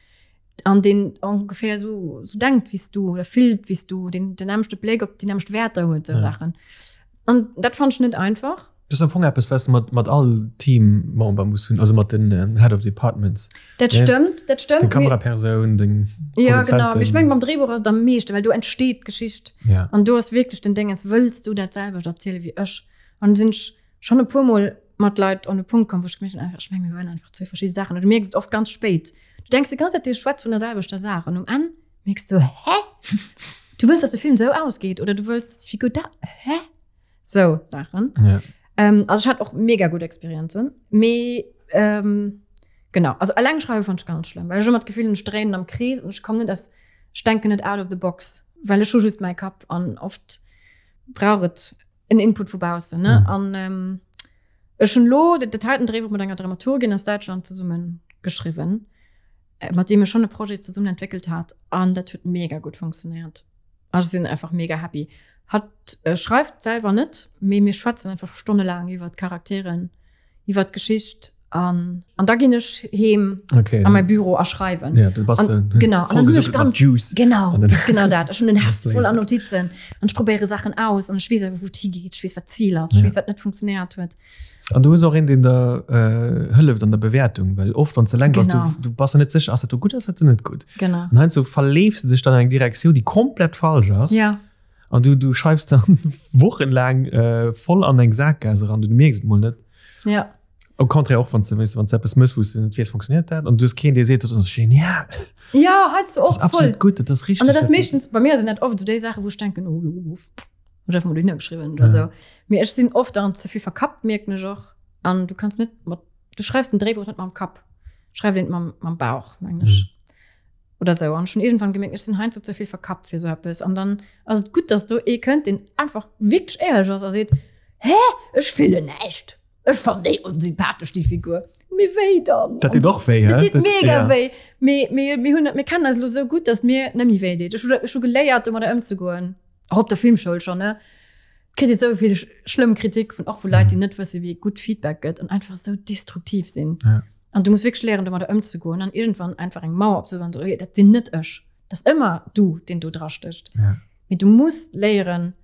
an deen ongeféier esou esou denkt wéi s du oder fillt wéi s du, deen den nämmlechte Bléck op déi nämmlecht Wäerter huet, esou Saachen. An dat fand ech net einfach. Dat ass am Fong eppes, wat s de mat, mat all Teammember muss hunn, also mat den Head of Departments. Dat stëmmt, dat stëmmt. Deng Kamerapersoun, deng Ja, genau. Mee ech mengen, beim Dréibuch ass et am meeschten, well do entsteet d'Geschicht. Ja. An do ass wierklech den Dénges, wëlls du dat selwecht erziele wéi ech? An sinn ech schonn e puermol mat Leit an e Punkt komm, wou ech gemierkt hunn, ech mengen, mir wëllen einfach zwee verschidde Saachen. An du mierks et oft ganz spéit. Du denks déi ganz Zäit, dir schwätzt vun der selwechter Saach an um Enn mierks du, hä? Du wëlls, dass de Film esou ausgeet oder du wëlls, dass déi Figur dat, hä? Sou Saachen. Ja. Ähm, also ech hat och mega gutt Experienzen. Mee ähm, genau, also eleng schreiwe fand ech ganz schlëmm, well ech ëmmer d'Gefill hunn, ech dréinen am Krees an ech kommen net aus, ech denken net out of the box, well ech hu just mäi Kapp an oft brauch et en Input vu baussen, ne? Mhm. An ähm, ech hunn elo dat, dat heiten Dréibuch mat enger Dramaturgin aus Däitschland zesumme geschriwwen, äh, mat deem ech schonn e Projet zesummen entwéckelt hat an dat huet mega gutt funktionéiert. Ech sinn einfach mega happy. Hatt schreift selwer net, mee mir schwätzen einfach stonnelaang iwwer d'Charakteren, iwwer d'Geschicht. An, an da ginn ech heem okay, an mäi Büro a schreiwen. Ja, du bass an, genau, an dann hunn ech ganz, Juice. Genau, dat ass genau dat. Ech hunn en Heft voll an Notizen an ech probéiere Saachen aus an ech weess awer, wou et higeet. Ech weess, wat d'Zil ass. Ech weess, wat net funktionéiert huet. An du hues och een, deen der äh, hëlleft an der Bewäertung, well oft wann s de eleng bass, du, du bass der net sécher, ass dat do gutt, ass dat do net gutt. Genau. An heiansdo verleefs du dech dann an eng Direktioun, déi komplett falsch ass. Ja. An du, du schreifs dann wochenlaang äh, voll an eng Saakgaass eran, du mierks et mol net. Ja. Au contraire och wann du weißt, wann du eppes mëss, wou du net weess, funktioniert dat an du hues keen, dee seet, dat ass genial. Ja, heiansdo Das och ass absolut voll. gutt, dat ass An richtig. dat ass meeschtens, bei mir sinn dat oft esou déi Saachen, wou ech denken, oh jo, pff, hu ech einfach mol dohinner geschriwwen oder Ja. esou. Mee ech sinn oft dann ze vill verkappt, mierken ech och. An du kanns net mat, du schreifs en Dréibuch net mam Kapp, schreif een mam, mam Bauch, mengen ech. Mhm. Oder esou. An ech hunn iergendwann gemierkt, ech sinn heiansdo ze vill verkappt fir esou eppes. An dann ass et gutt, dass do ee kënnt, deen einfach wierklech éierlech ass a seet, Hä, ech fillen näischt. Ech fannen déi onsympathesch, déi Figur. Mee wéi dann? Dat deet och wéi, hä? Dat deet mega ja. wéi. Mee, mee, mir hunn, mir kennen eis elo sou gutt, dass mir net méi wéi deet. Ech hu, ech hu geléiert, domadder ëmzegoen. Och op der Filmschoul schonn, ne? Kritt ee sou vill schlëmm Kritik vun, och vu Leit, déi net wësse wéi ee gutt Feedback gëtt an einfach sou destruktiv sinn. Ja. An du muss wierklech léieren, domadder ëmzegoen an iergendwann einfach eng Mauer opzebauen, so, okay, dat sinn net ech. Dat ass ëmmer du, deen do drastécht. Ja. Mee du muss léieren,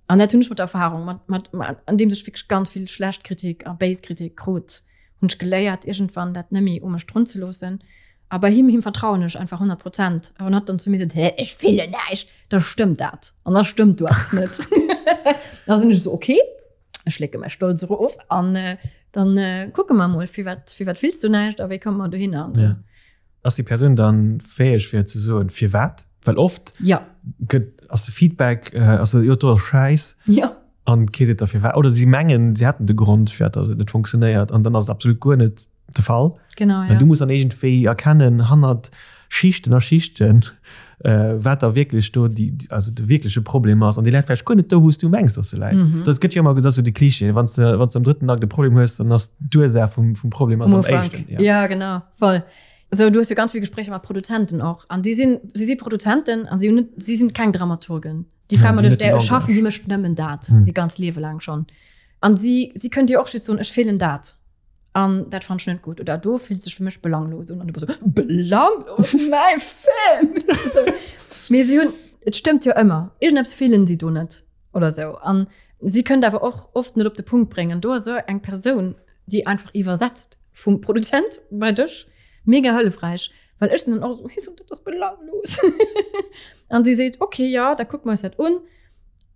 an dat hunn ech mat der Erfahrung, mat, mat, mat, andeems ech wierklech ganz vill schlecht Kritik a béis Kritik krut, hunn ech geléiert, iergendwann dat net méi u mech drun ze loossen. A bei him, him vertrauen ech einfach 100 Prozent. A wann hatt dann zu mir seet, Hä, ech fillen näischt, da stëmmt dat. An da stëmmt do eppes net. Da sinn ech esou, okay, ech schlécke mäi Stolz erof an dann kucke mer emol, firwat, firwat fills du näischt a wéi komme mer dohinner an esou. Ja. Ass déi Persoun dann fäeg fir ze soen firwat? Well oft ja. gëtt ass de Feedback äh, ass jo do ass Schäiss ja. an kee seet da firwat oder si mengen si hätten de Grond fir dass et net funktionéiert an dann ass et absolut guer net de Fall. Genau, ja. An du muss dann iergendwéi erkennen hannert Schichten a Schichten äh, wat da wierklech do déi also de wierkleche Problem ass an déi läit vläicht guer net do wou s du mengs dass se läit. Mhm. Dat gëtt jo ëmmer gesot, sou de Klischee, wann s de wann s de am drëtten Akt e Problem hues, dann ass d'Ursaach vum vum Problem ass Am am Ufank. éischten. Ja. ja, genau, voll. So, du hues jo ganz vill Gespréicher mat Produzenten och an si sinn si si Produzenten an si hunn net si sinn keng Dramaturgen. Déi Fra Ja, mat déi net där den ech schaffen, Langage. déi mécht nëmmen dat Mhm. hir ganz Liewe laang schonn. An si si kënnt dir och just soen, ech fillen dat. An dat fand ech net gutt. Oder do fillt sech fir mech belanglos un. An du bass so, belanglos? Mäi Film! So. Mee si hunn, et stëmmt jo ëmmer, iergendeppes fillen si do net oder sou. An si kënnt awer och oft net op de Punkt bréngen. Do ass esou eng Persoun, déi einfach iwwersetzt vum Produzent bei dech, mega hëllefräich. Well ech sinn dann och esou, hie sot, dat ass belanglos. An si seet, okay, jo, da kucke mer eis dat un.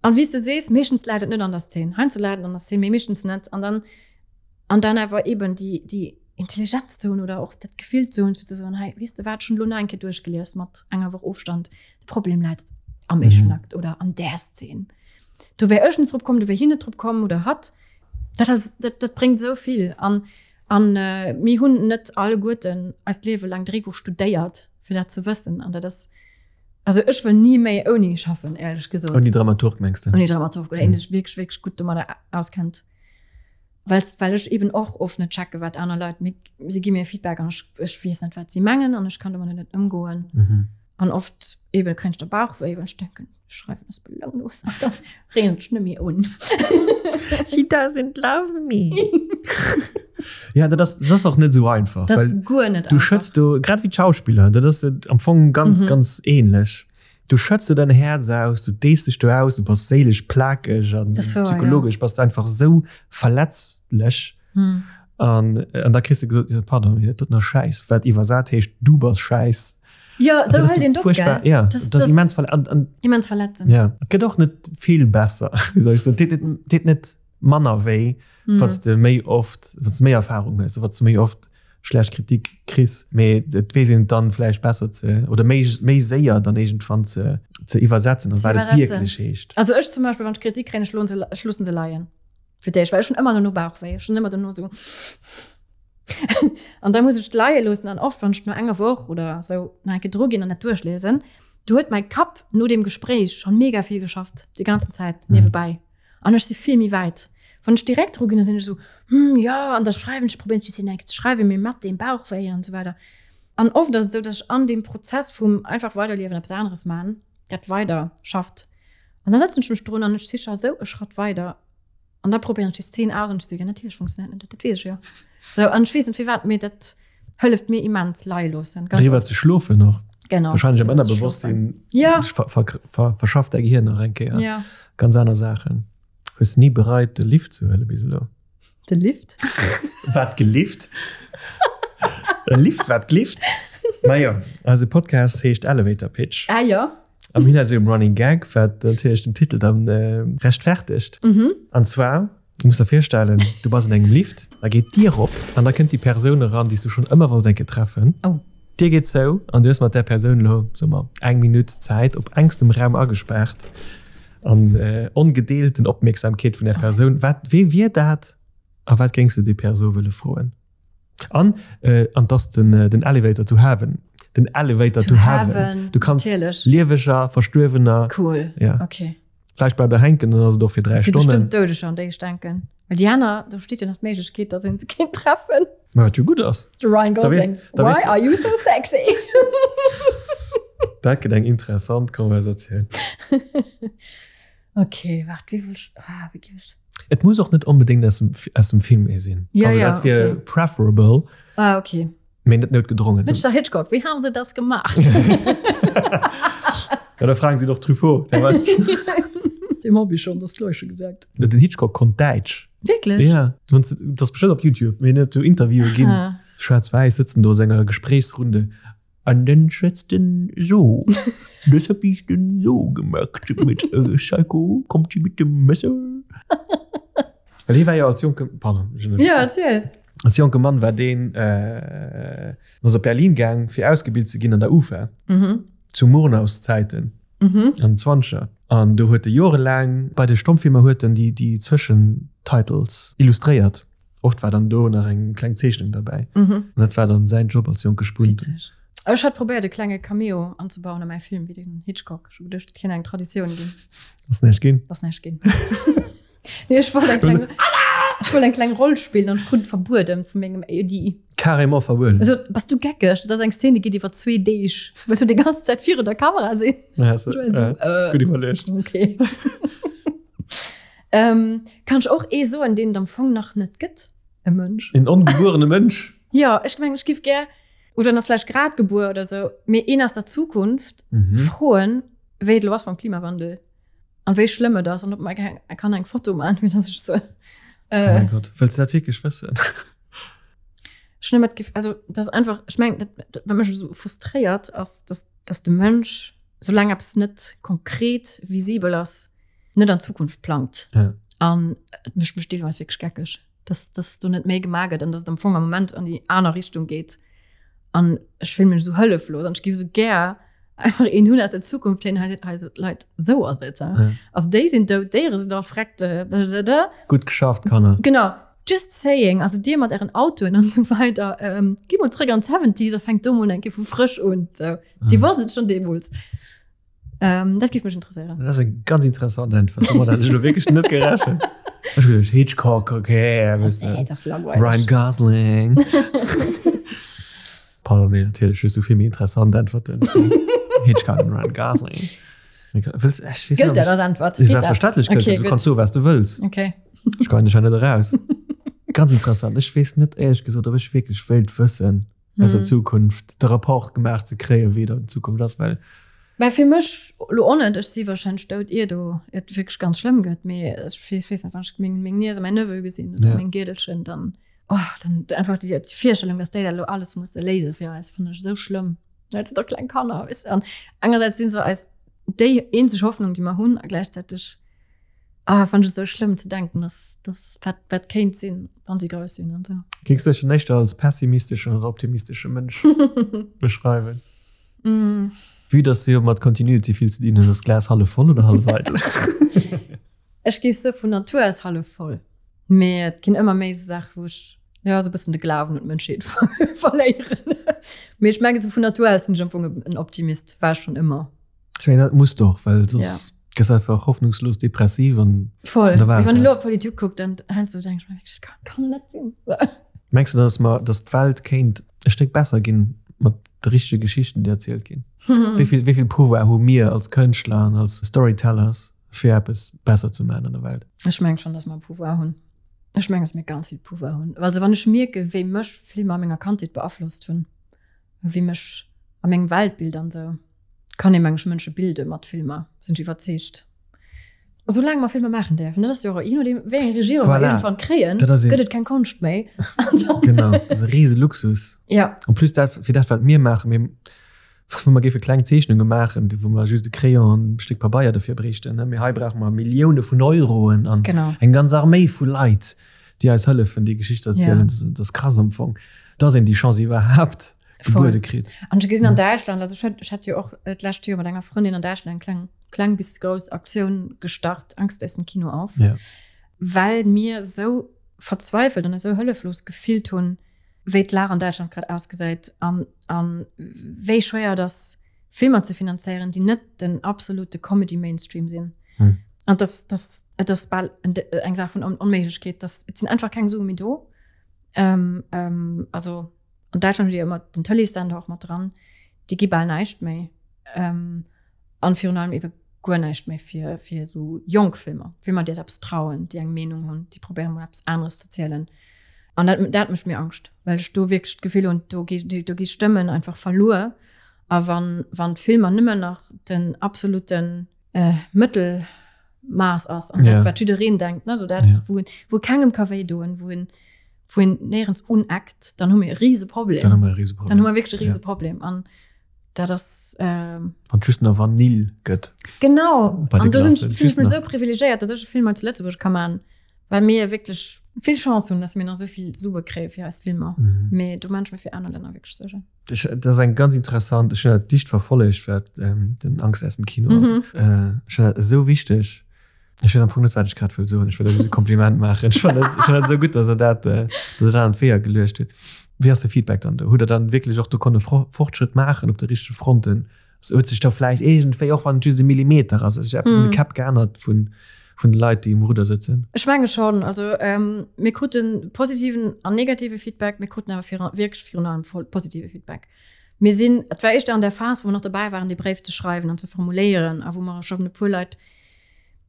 An wéi s de sees, meeschtens läit et net an der Szen. Heiansdo läit et an der Szen, mee meeschtens net. An dann An dann awer eben déi, déi Intelligenz ze hunn oder och dat Gefill ze hunn, fir ze soen, hei, weess de wat, ech hunn elo nach eng Kéier duerchgelies mat enger Woch Ofstand, de Problem läit am éischten Akt oder an där Szen. Do wär ech net drop komm, do wär hien net drop komm oder hatt. Dat ass, dat, dat bréngt esou vill. An, an mir hunn net alleguerten eist Liewe laang Dréibuch studéiert, fir dat ze wëssen. An dat ass, also ech wëll ni méi ouni schaffen, éierlech gesot. Ouni Dramaturg, mengs de? Ouni Dramaturg oder een, dee sech wierklech, wierklech gutt domadder auskennt. Well, well ech eben och oft net checke wat aner Leit mir, si gi mir Feedback an ech, ech weess net wat si mengen an ech kann domadder net ëmgoen. Mhm. An oft eben kréien ech da Bauchwéi, well ech denken, ech schreiwen ass belanglos an dann réieren ech net méi un. She doesn't love me. Ja, dat ass, dat ass och net esou einfach. Dat ass well guer net du einfach. schëtz do, grad wéi d'Schauspiller, dat ass et am Fong ganz, Mhm. ganz ähnlech. Du schëtz do däin Häerz aus, du dees dech do aus, du bass séilesch plakeg an psychologesch bass du einfach esou verletzlech. Hm. An, an da kriss du gesot, ja, pardon, mee dat ass Schäiss, wat iwwersat heescht, du bass Schäiss. Ja, esou hëlt een dat op, gell? Ja, dat ass immens verle an, an, immens verletzend. Ja, et gëtt och net vill besser, wéi soll ech soen, et deet, deet net manner wéi, mm. wann du méi oft, wann du méi Erfahrung hues, wann du méi oft schlecht Kritik kriss, mee et weess een dann vläicht besser ze oder méi méi séier dann iergendwann ze ze iwwersetzen an wat et wierklech heescht. Also ech zum Beispill wann ech Kritik kréien, ech loossen se ech loossen se leien fir d'éischt, well ech hunn ëmmer dono Bauchwéi, ech hunn ëmmer dono esou an da muss ech et leie loossen an oft wann ech no enger Woch oder esou nach eng Kéier dru ginn an dat duerchliesen, do huet mäi Kapp no deem Gespréich schonn mega vill geschafft déi ganzen Zäit niewebäi. An ech si vill méi wäit. Wann ech direkt dru ginn, da sinn ech esou, hm, jo, an da schreiwen ech, probéieren ech déi Szene eng Kéier ze schreiwen, mee mat deem Bauchwéi an esou weider. An oft ass et esou, dass ech an deem Prozess vum einfach weiderliewen, eppes aneres man, dat weider schafft. An da sëtzen ech mech drun an ech si scho esou e Schratt weider. An da probéieren ech déi Szen aus an ech so, ja natierlech funktionéiert net, dat weess ech jo. So, an ech weess net firwat, mee dat hëlleft mir immens, leie loossen. Ganz Driwwer ze schlofen och. Genau. Wahrscheinlech am Ënnerbewosstsinn. Ja. Ver, ver, ver, verschafft däi Gehirn nach eng Kéier. Ja. Ganz aner Saachen. Hues de ni bereit, de Lift ze huele bis elo? De Lift? Wat gelift? E Lift wat glift? Majo, eise Podcast heescht Elevator Pitch. Ah jo. A mir hunn eis um Running Gag, wat natierlech den Titel dann rechtfertegt. Mhm. An zwar, du muss der virstellen, du bass an engem Lift, da geet d'Dier op an da kënnt déi Persoun eran, déi s du schonn ëmmer wollts eng Kéier treffen. Oh. D'Dier geet zou an du hues mat där Persoun elo, soe mer, eng Minutt Zäit op engstem Raum agespaart an ongedeelten Opmierksamkeet vun där Persoun. Wat, wee wier dat a wat géings de déi Perso wëlle froen? An an dass den den Elevator to Heaven, den Elevator to, to Heaven. Heaven. Du kanns Natierlech. Lieweger, Verstuerwener. Cool. Ja. Okay. Vläicht bleibt er hänken, dann ass et och fir 3 Si Stonnen. bestimmt Doudeger, an déi ech denken. Well déi aner, do steet jo nach d'Méiglechkeet, dass een se kéint treffen. Ma wat jo gutt ass. De Ryan Da weess- Gosling. da weess Why de- are you so sexy? Dat gëtt eng interessant Konversatioun. Okay, waart, wéi wëll ech, ah, wéi géif ech. Et muss och net onbedéngt aus dem, aus dem Film ee sinn. Ja, also ja, dat wier okay. preferable, Ah, okay. mee net noutgedrongen. Mister Hitchcock, wie haben Sie das gemacht? Ja, da fragen Sie doch Truffaut. Der weiß Dem hab ich schon das Gleiche gesagt. Den Hitchcock konnt Däitsch. Wirklich? Ja, sonst, das ass bestimmt op YouTube, mee net sou Interviewen ginn. Aha. Schwaarz-wäiss sëtzen do a senger Gespréichsrunde. An dann schwätzt en so. Das hab ich dann so gemacht mit Psycho, kommt sie mit dem Messer. Well hie war jo als jonke, pardon, ech ënnerbriechen. Ja, erziel. Als jonke Mann war deen, äh, ass op Berlin gaang fir ausgebilt ze ginn an der UFA. Mhm. Zu Murnaus Zäiten. Mhm. An den Zwanzeger. An do huet e jorelaang bei de Stommfilmer huet en déi, déi Zwëschentitles illustréiert. Oft war dann do nach eng kleng Zeechnung derbäi. Mhm. An dat war dann säin Job als jonke Spund. Witzeg. Ech hat probéiert e klenge Cameo anzebauen a mäi Film wéi den Hitchcock. Ech hu geduecht, et kéint eng Traditioun ginn. Ass näischt ginn. Ass näischt ginn. Nee, ech wollt eng kleng, ech wollt eng kleng Roll spillen an ech krut et verbueden vu mengem AD. Carrément verbueden. Also, bass du geckeg? Dat ass eng Szene, déi geet iwwer zwee Deeg. Wëlls du déi ganz Zäit virun der Kamera sinn? Ja, hast du, Ich war so, äh, äh, gutt iwwerluecht. Okay. Ähm, kann ech och ee soen, deen et am Fong nach net gëtt, e Mënsch. En ongebuerene Mënsch? Jo, ech mengen, ech giff gär, oder en ass vläicht grad gebuer oder sou, mee een aus der Zukunft Mhm. froen, wéi et elo ass mam Klimawandel an wéi schlëmm et ass an ob mer eng, kann eng Foto man, fir dass ech se, Oh äh, mein Gott, wëlls du dat wierklech wëssen? Ech hunn ëmmer d'Gef-, also dat ass einfach, ech mengen, dat, dat, wat mech esou frustréiert, ass, dass, dass de Mënsch, soulaang eppes net konkret visibel ass, net an d'Zukunft plangt. Ja. An et mécht mech deelweis wierklech geckeg, dass, dass do net méi gemaach gëtt an dass et am Fong am Moment an déi aner Richtung geet. An ech fillen mech esou hëlleflos an ech géif esou gär einfach een hunn aus der Zukunft, deen hei seet, hei Leit, esou ass et. Ja. Also déi sinn dout, d'Déiere sinn all verreckt, dadadada. Gutt geschafft, Kanner. Genau. Just saying, also dir mat ären Autoen an esou weider, ähm, gitt mol zréck an d'Seventies a fänkt do mol eng Kéier vu frësch un. Sou. Dir wosst et schonn deemools. Ähm, dat géif mech interesséieren. Dat ass eng ganz interessant Äntwert. Domat hat ech elo wierklech net gerechent. Ech hu geduecht, Hitchcock, okay, wëss de. Nee, dat ass langweileg. Ryan Gosling. Pardon, mee natierlech hues du vill méi interessant Äntwerten. Hitchcock an Ryan Gosling. Wëlls, ech weess Gëllt net, dat ob ech- als Äntwert? Geet dat? Selbstverständlech gëllt Okay, dat. Du gutt. kanns soen, wat du wëlls. Okay. Ech geien dech hei net eraus. Ganz interessant. Ech weess net, éierlech gesot, ob ech wierklech wéilt wëssen, aus der Mhm. Zukunft de Rapport gemaach ze kréien, wéi et an Zukunft ass, well Mä fir mech lo och net, ech si wahrscheinlech dout ier do et wierklech ganz schlëmm gëtt, mee ech weess weess net, wann ech meng meng Niess a mäin Neveu gesinn oder Ja. meng Giedelchen, dann oh, dann einfach déi déi Virstellung, dass déi dat elo alles musse léise fir eis, fannen ech esou schlëmm. Dat sinn dach kleng Kanner, weess de. An engersäits si se eis déi eenzeg Hoffnung, déi mer hunn, a gläichzäiteg Ah, fand ech esou schlëmm ze denken, dass, dass wat, wat kéint sinn, wann si grouss sinn an sou. Géings du dech dann éischter als pessimisteschen oder optimistesche Mënsch beschreiwen? Mm. Vue dass du jo mat Continuity vill ze dinn hues, ass d'Glas hallef voll oder hallef eidel? Ech géif soe vun Natur aus hallef voll. Mee et ginn ëmmer méi esou Saachen, wou ech jo esou e bëssen de Glawen un d'Mënschheet verléieren. Mee ech mengen, esou vun Natur aus sinn ech am Fong en Optimist, war ech schonn ëmmer. Ech mengen dat muss doch, well soss Ja. gëss einfach hoffnungslos depressiv an Voll. Da war Wann dat. lo op Politik kuckt, dann heiansdo denk ich mir wirklich, kann, kann net sinn. Mengst du, dass mer, dass d'Welt kéint e Stéck besser ginn mat de richtege Geschichten, déi erzielt ginn? Wéi vill, wéi vill Pouvoir hu mir als Kënschtler an als Storytellers? Fir eppes besser ze maachen an der Welt? Ech mengen schonn, dass mer e Pouvoir hunn. Ech mengen, dass mir ganz vill Pouvoir hunn. Also wann ech mierke wéi mech Filmer a menger Kandheet beaflosst hunn, wéi mech a mengem Weltbild an esou, kann ee meng ech Mënsche bilde mat Filmer, sinn ech iwwerzeegt. Soulaang mer Filmer maachen däerfen, dat ass jo och, je nodeem wéi eng Regierung mer Voilà. iergendwann kréien, Dat ass een- gëtt et keng Konscht méi. An dann- Genau, dat ass e rise Luxus. Ja. En plus dat, fir dat wat mir maachen, mir, wa mer géife kleng Zeechnunge maachen, wou mer just e Crayon an e Stéck Pabeier dofir bréichten, ne? Mee hei brauche mer Millioune vun Euroen an Genau. eng ganz Arméi vu Leit, déi eis hëllefen, déi Geschicht ze erzielen. Ja. Dat ass krass am Fong, dass een déi Chance iwwerhaapt gebuede kritt. An ech gesinn an Däitschland, also ech hat, ech hat jo och d'lescht Joer mat enger Frëndin an Däitschland eng kleng, kleng bis grouss Aktioun gestart, Angst essen Kino auf, Ja. well mir esou verzweifelt an esou hëlleflos gefillt hunn, wéi d'Lag an Däitschland grad ausgesäit an, an wéi schwéier et ass, Filmer ze finanzéieren, déi net den absolute Comedy-Mainstream sinn. Hm. An das, das, et ass bal eng Saach vun Onméiglechkeet, dass et sinn einfach keng Sue méi do. Ähm, ähm, also an Däitschland hutt Dir ëmmer den Tëleessender och mat dran, déi gi bal näischt méi. Ähm, an virun allem ebe guer näischt méi fir, fir esou jonk Filmer, Filmer, déi eis eppes trauen, déi eng Meenung hunn, déi probéieren mol eppes aneres ze zielen. An dat, dat mécht mir Angscht, well ech do wierklech d'Gefill hunn, do gi, do gi Stëmmen einfach verluer. A wann, wann d'Filmer nëmmen nach den absoluten äh, Mëttelmaass ass an dat, wat jiddereen denkt, ne, so dat, Ja. wou, wou kengem ka wéi doen, wou en, wou en néierens uneckt, dann hu mir e riese Problem. Dann hu mer e riese Problem. Dann hu mer wierklech e riese Ja. Problem. An dat ass ähm, Wann et just nach Vanill gëtt. Genau. Bei de An do sinn Glacen, fillen ech just mech nach. esou privilegéiert, datt ech e Film hei zu Lëtzebuerg ka man, well mir wierklech vill Chance hunn, datt mir nach esou vill Sue kréie fir eis Filmer. Mhm. Mee do man ech mir fir aner Länner wierklech Suergen. Ech, dat ass eng ganz interessant, ech hunn dat dicht verfollegt, wat ähm, den Angstessen-Kino. Mhm. Äh, ech hunn dat esou wichteg. Ech weess am Fong net, wat ech grad wëll soen. Ech wëll just e Kompliment maachen. Ech fannen dat, ech fannen dat esou gutt, dass Der dat, äh, dass Der dat an d'Weeër geluecht hutt. Wéi ass de Feedback dann do? Hutt Der dann wierklech och do konne Fortschrëtt maachen op de richtege Fronten? Huet sech da vläicht iergendwéi, och wann et just e Millimeter ass, sech eppes an de Käpp geännert vun, vun de Leit, déi um Rudder sëtzen? Ech menge schonn. Also mir krute positiven an negative Feedback. Mir kruten awer vir, wierklech virun allem positive Feedback. Mir sinn, et war éischter an der Phas, wou mer nach dobäi waren, dee Bréif ze schreiwen an ze formuléieren a wou mer schonn e puer Leit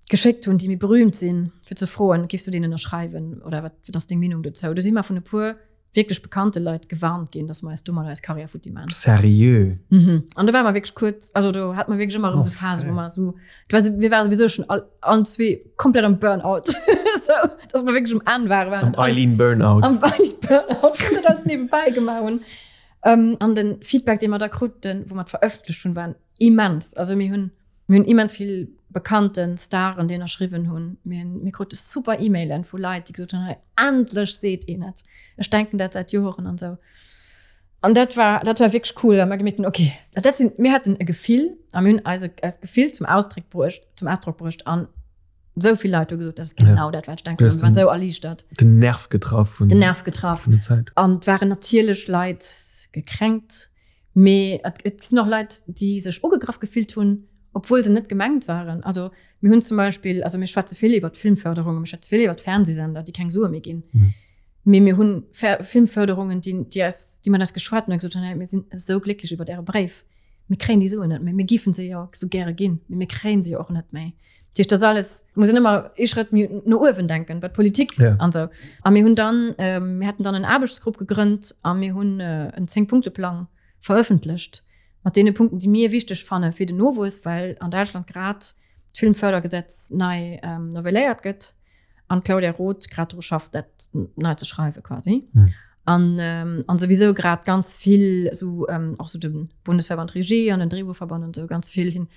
geschéckt hunn, déi méi berühmt sinn, fir ze froen, Giffs du deen ënnerschreiwen oder wat, wat ass deng Meenung dozou? Do si mer vun e puer wierklech bekannte Leit gewarnt ginn, dass mer eis domat eis Karriär futti man. Seriö? Mhm. An do war mer wierklech kuerz, also do hat mer wierklech ëmmer erëm sou Phasen, wou mer sou, du weiss, mir ware souwisou schon all, allen zwee komplett am Burnout, sou, dass mer wierklech um Enn waren, Am Eileen Burnout. Am Eileen Burnout, wou mer dat alles niewebäi gemaach hunn. An den Feedback, dee mer da kruten, wou mer et verëffentlecht hunn, war immens. Also mir hunn Mir hunn immens vill bekannten Staren, déi ënnerschriwwen hunn. Mir, mir krute super E-Mailen vu Leit, déi gesot hunn, hey, endlech seet een et. Ech denken dat säit Joren an esou. An dat war, dat war wierklech cool. A mir gemierkt hunn, okay, dat sinn, mir haten e Gefill a mir hunn eise, eist Gefill zum Ausdréck bruecht, zum Ausdrock bruecht an esou vill Leit hu gesot, dat ass genau dat, wat ech denken. An mir waren esou erliichtert. Den Nerv getraff vun Den Nerv getraff. vun der Zäit. An et waren natierlech Leit gekränkt. Mee et sinn och Leit, déi sech ugegraff gefillt hunn, obwuel se net gemengt waren. Also mir hunn zum Beispill, also mir schwätze vill iwwer d'Filmförderung, mir schwätze vill iwwer d'Fernsehsender, déi keng Sue méi ginn. Mee mir hunn Filmförderungen, déi, déi eis, déi mat eis geschwat hunn a gesot hunn, hey, mir sinn esou glécklech iwwer Äre Bréif. Mir kréien déi Suen net méi. Mir giffen se jo esou gäre ginn, mee mir kréien se jo och net méi. Dat heescht, dat ass alles, muss een ëmmer ee Schrëtt méi no uewen denken, bei d'Politik Ja. an esou. A mir hunn dann, mir haten dann en Aarbechtsgrupp gegrënnt a mir hunn en Zéngpunkteplang verëffentlecht mat deene Punkten, déi mir wichteg fanne fir den Nowuess, well an Däitschland grad d'Filmfördergesetz nei novelléiert gëtt an d'Claudia Roth grad dru schafft, dat nei ze schreiwe quasi. An, an souwisou grad ganz vill esou, och esou de Bundesverband Regie an den Drehbuchverband an esou ganz vill hin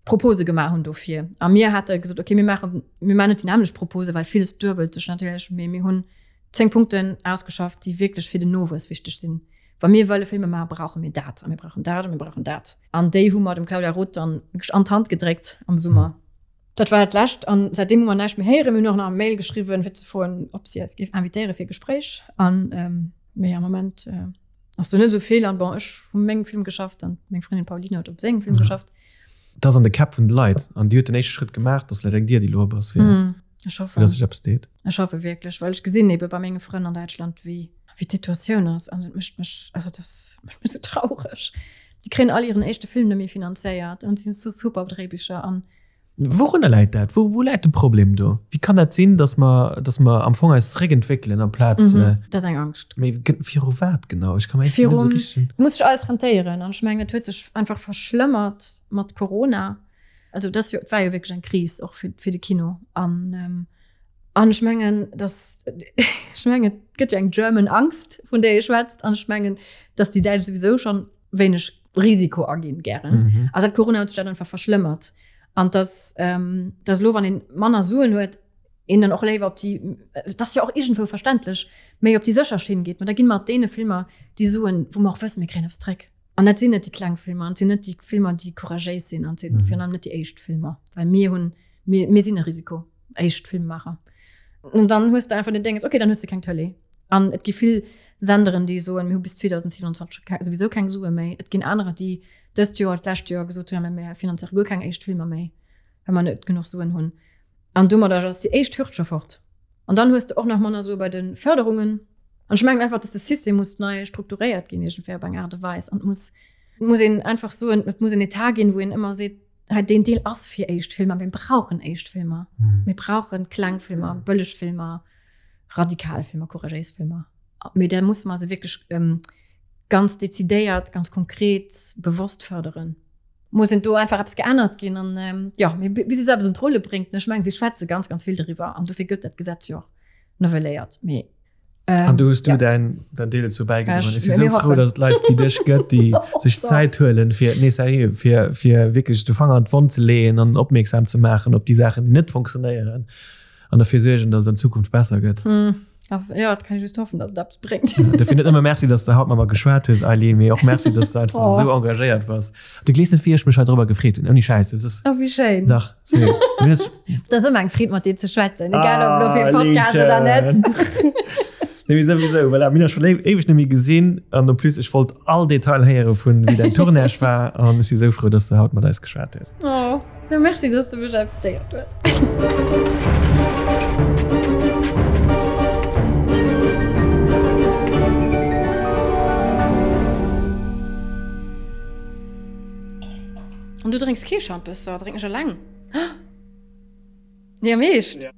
Propose gemaach hunn dofir. A mir hate gesot, okay, mir maachen, mir maachen net déi nämmlecht Propose, well villes duebelt sech natierlech, mee mir hunn 10 Punkten ausgeschafft, déi wierklech fir den Nowuess wichteg sinn. Wa mir wëlle Filmer maachen, brauche mir dat a mir brauchen dat a mir brauchen dat. An déi hu mer dem Claudia Roth dann wierklech an d'Hand gedréckt am Summer. Dat war dat Lescht an säitdeem hu mer näischt méi héieren. Mir hunn och nach e Mail geschriwwen, fir ze froen, ob si eis géif invitéiere fir e Gespréich. An, mee am Moment Ass do net esou vill an bon ech hu mengem Film geschafft an meng Frëndin Pauline huet op sengem Film geschafft. Et ass an de Käpp vun de Leit an Dir hutt den éischte Schrëtt gemaach, dass vläicht eng Dier déi elo op ass fir Ech hoffen. dass sech eppes deet. Ech hoffe wierklech, well ech gesinn ebe bei menge Frënn an Däitschland wéi wéi d'Situatioun ass an et mécht mech, also dat mécht mech esou traureg. Déi kréien all hiren éischte Film net méi finanzéiert an si hunn esou super Dréibicher an. Wourunner läit dat? Wou, wou läit de Problem do? Wéi kann dat sinn, datt mer, datt mer am Fong eis zeréckentwéckelen amplaz. Mhm, dat ass eng Angscht. Mee viru wat genau? Ech ka mer iergendwéi net esou richteg. Et muss sech alles rentéieren an ech mengen, et huet sech einfach verschlëmmert mat Corona. Also dat jo, war jo wierklech eng Kris och fir, fir de Kino an an ech mengen, datt, ech mengen, et gëtt jo eng German Angst, vun där ee schwätzt an ech mengen, datt déi Däitsch souwisou schonn wéineg Risiko aginn gären. Mhm. Also dat Corona huet sech dat einfach verschlëmmert. An dass, ähm, dass lo wann een manner Suen huet, een dann och léiwer op déi, dat ass jo och iergendwou verständlech, méi op déi sécher Schinn geet. Mä da gi mer deene Filmer déi Suen, wou mer och wëssen, mir kréien eppes zréck. An dat sinn net déi kleng Filmer, an et sinn net déi Filmer, déi couragéis sinn, an et sinn virun allem net déi éischt Filmer, well mir hunn, mir, mir sinn e Risiko. éischt Filmemacher. Und dann hues du einfach den Dinges, okay, dann hues du keng Tëlee. An et gi vill Senderen, déi soen, mir hu bis 2027 souwisou keng Sue méi. Et ginn anerer, déi dëst Joer, d'lescht Joer gesot hunn, mir finanzéiere guer keng éischt Filmer méi, well mer net genuch Suen hunn. An domadder ass déi éischt Hürd scho fort. An dann hues de och nach manner Sue bei de Förderungen. An ech mengen einfach, dass de System muss nei strukturéiert ginn iergendwéi op eng Aart a Weis. An et muss, et muss een einfach soen, et muss en Etat ginn, wou een ëmmer seet, Hei deen Deel ass fir éischt Filmer. Mir brauchen éischt Filmer. Mhm. Mir brauchen kleng Filmer, bëlleg Filmer, radikal Filmer, couragéis Filmer. Mee da musse mer se wierklech ähm, ganz decidéiert, ganz konkret, bewosst förderen. Muss do einfach eppes geännert ginn an ähm, ja, mee bis et eppes un d'Rulle bréngt, ech meng, si schwätze ganz, ganz vill doriwwer an dofir gëtt dat Gesetz jo och novelléiert. Mee An du hues du ja. dein, dein Deel dozou bäigedroen. Ech si sou frou, dass et Leit wéi dech gëtt, déi sech Zäit huelen, fir, nee, sérieux, fir, fir wierklech de Fanger an d'Wonn ze leeën an opmierksam ze maachen op déi Saachen, déi net funktionéieren an derfir suergen, dass et an Zukunft besser gëtt. Mm. Ja, dat kann ech just hoffen, dass et eppes bréngt. Ja, dofir net nëmme Merci, dass de haut mat mer geschwat hues, Eileen, mee och Merci, dass de einfach oh. sou engagéiert bass. Du glees net, wéi ech mech hei drüber gefreet hunn. Ouni Schäiss. Das ist, oh, wéi schéin. Dach, sérieux. Dat ass ëmmer eng Freed, mat dir ze schwätzen, egal ob lo fir Podcast oder net. Nee, mee souwisou, voilà, mir hunn eis schon éiweg net méi gesinn an en plus, ech wollt all Detail héiere vun wéi däin Tournage war an ech si sou frou, dass du haut mat eis geschwat hues. Oh, ja, merci, dass du mech invitéiert hues. An du drénks kee Schampes, da drénken ech eleng. Nee, am Eescht?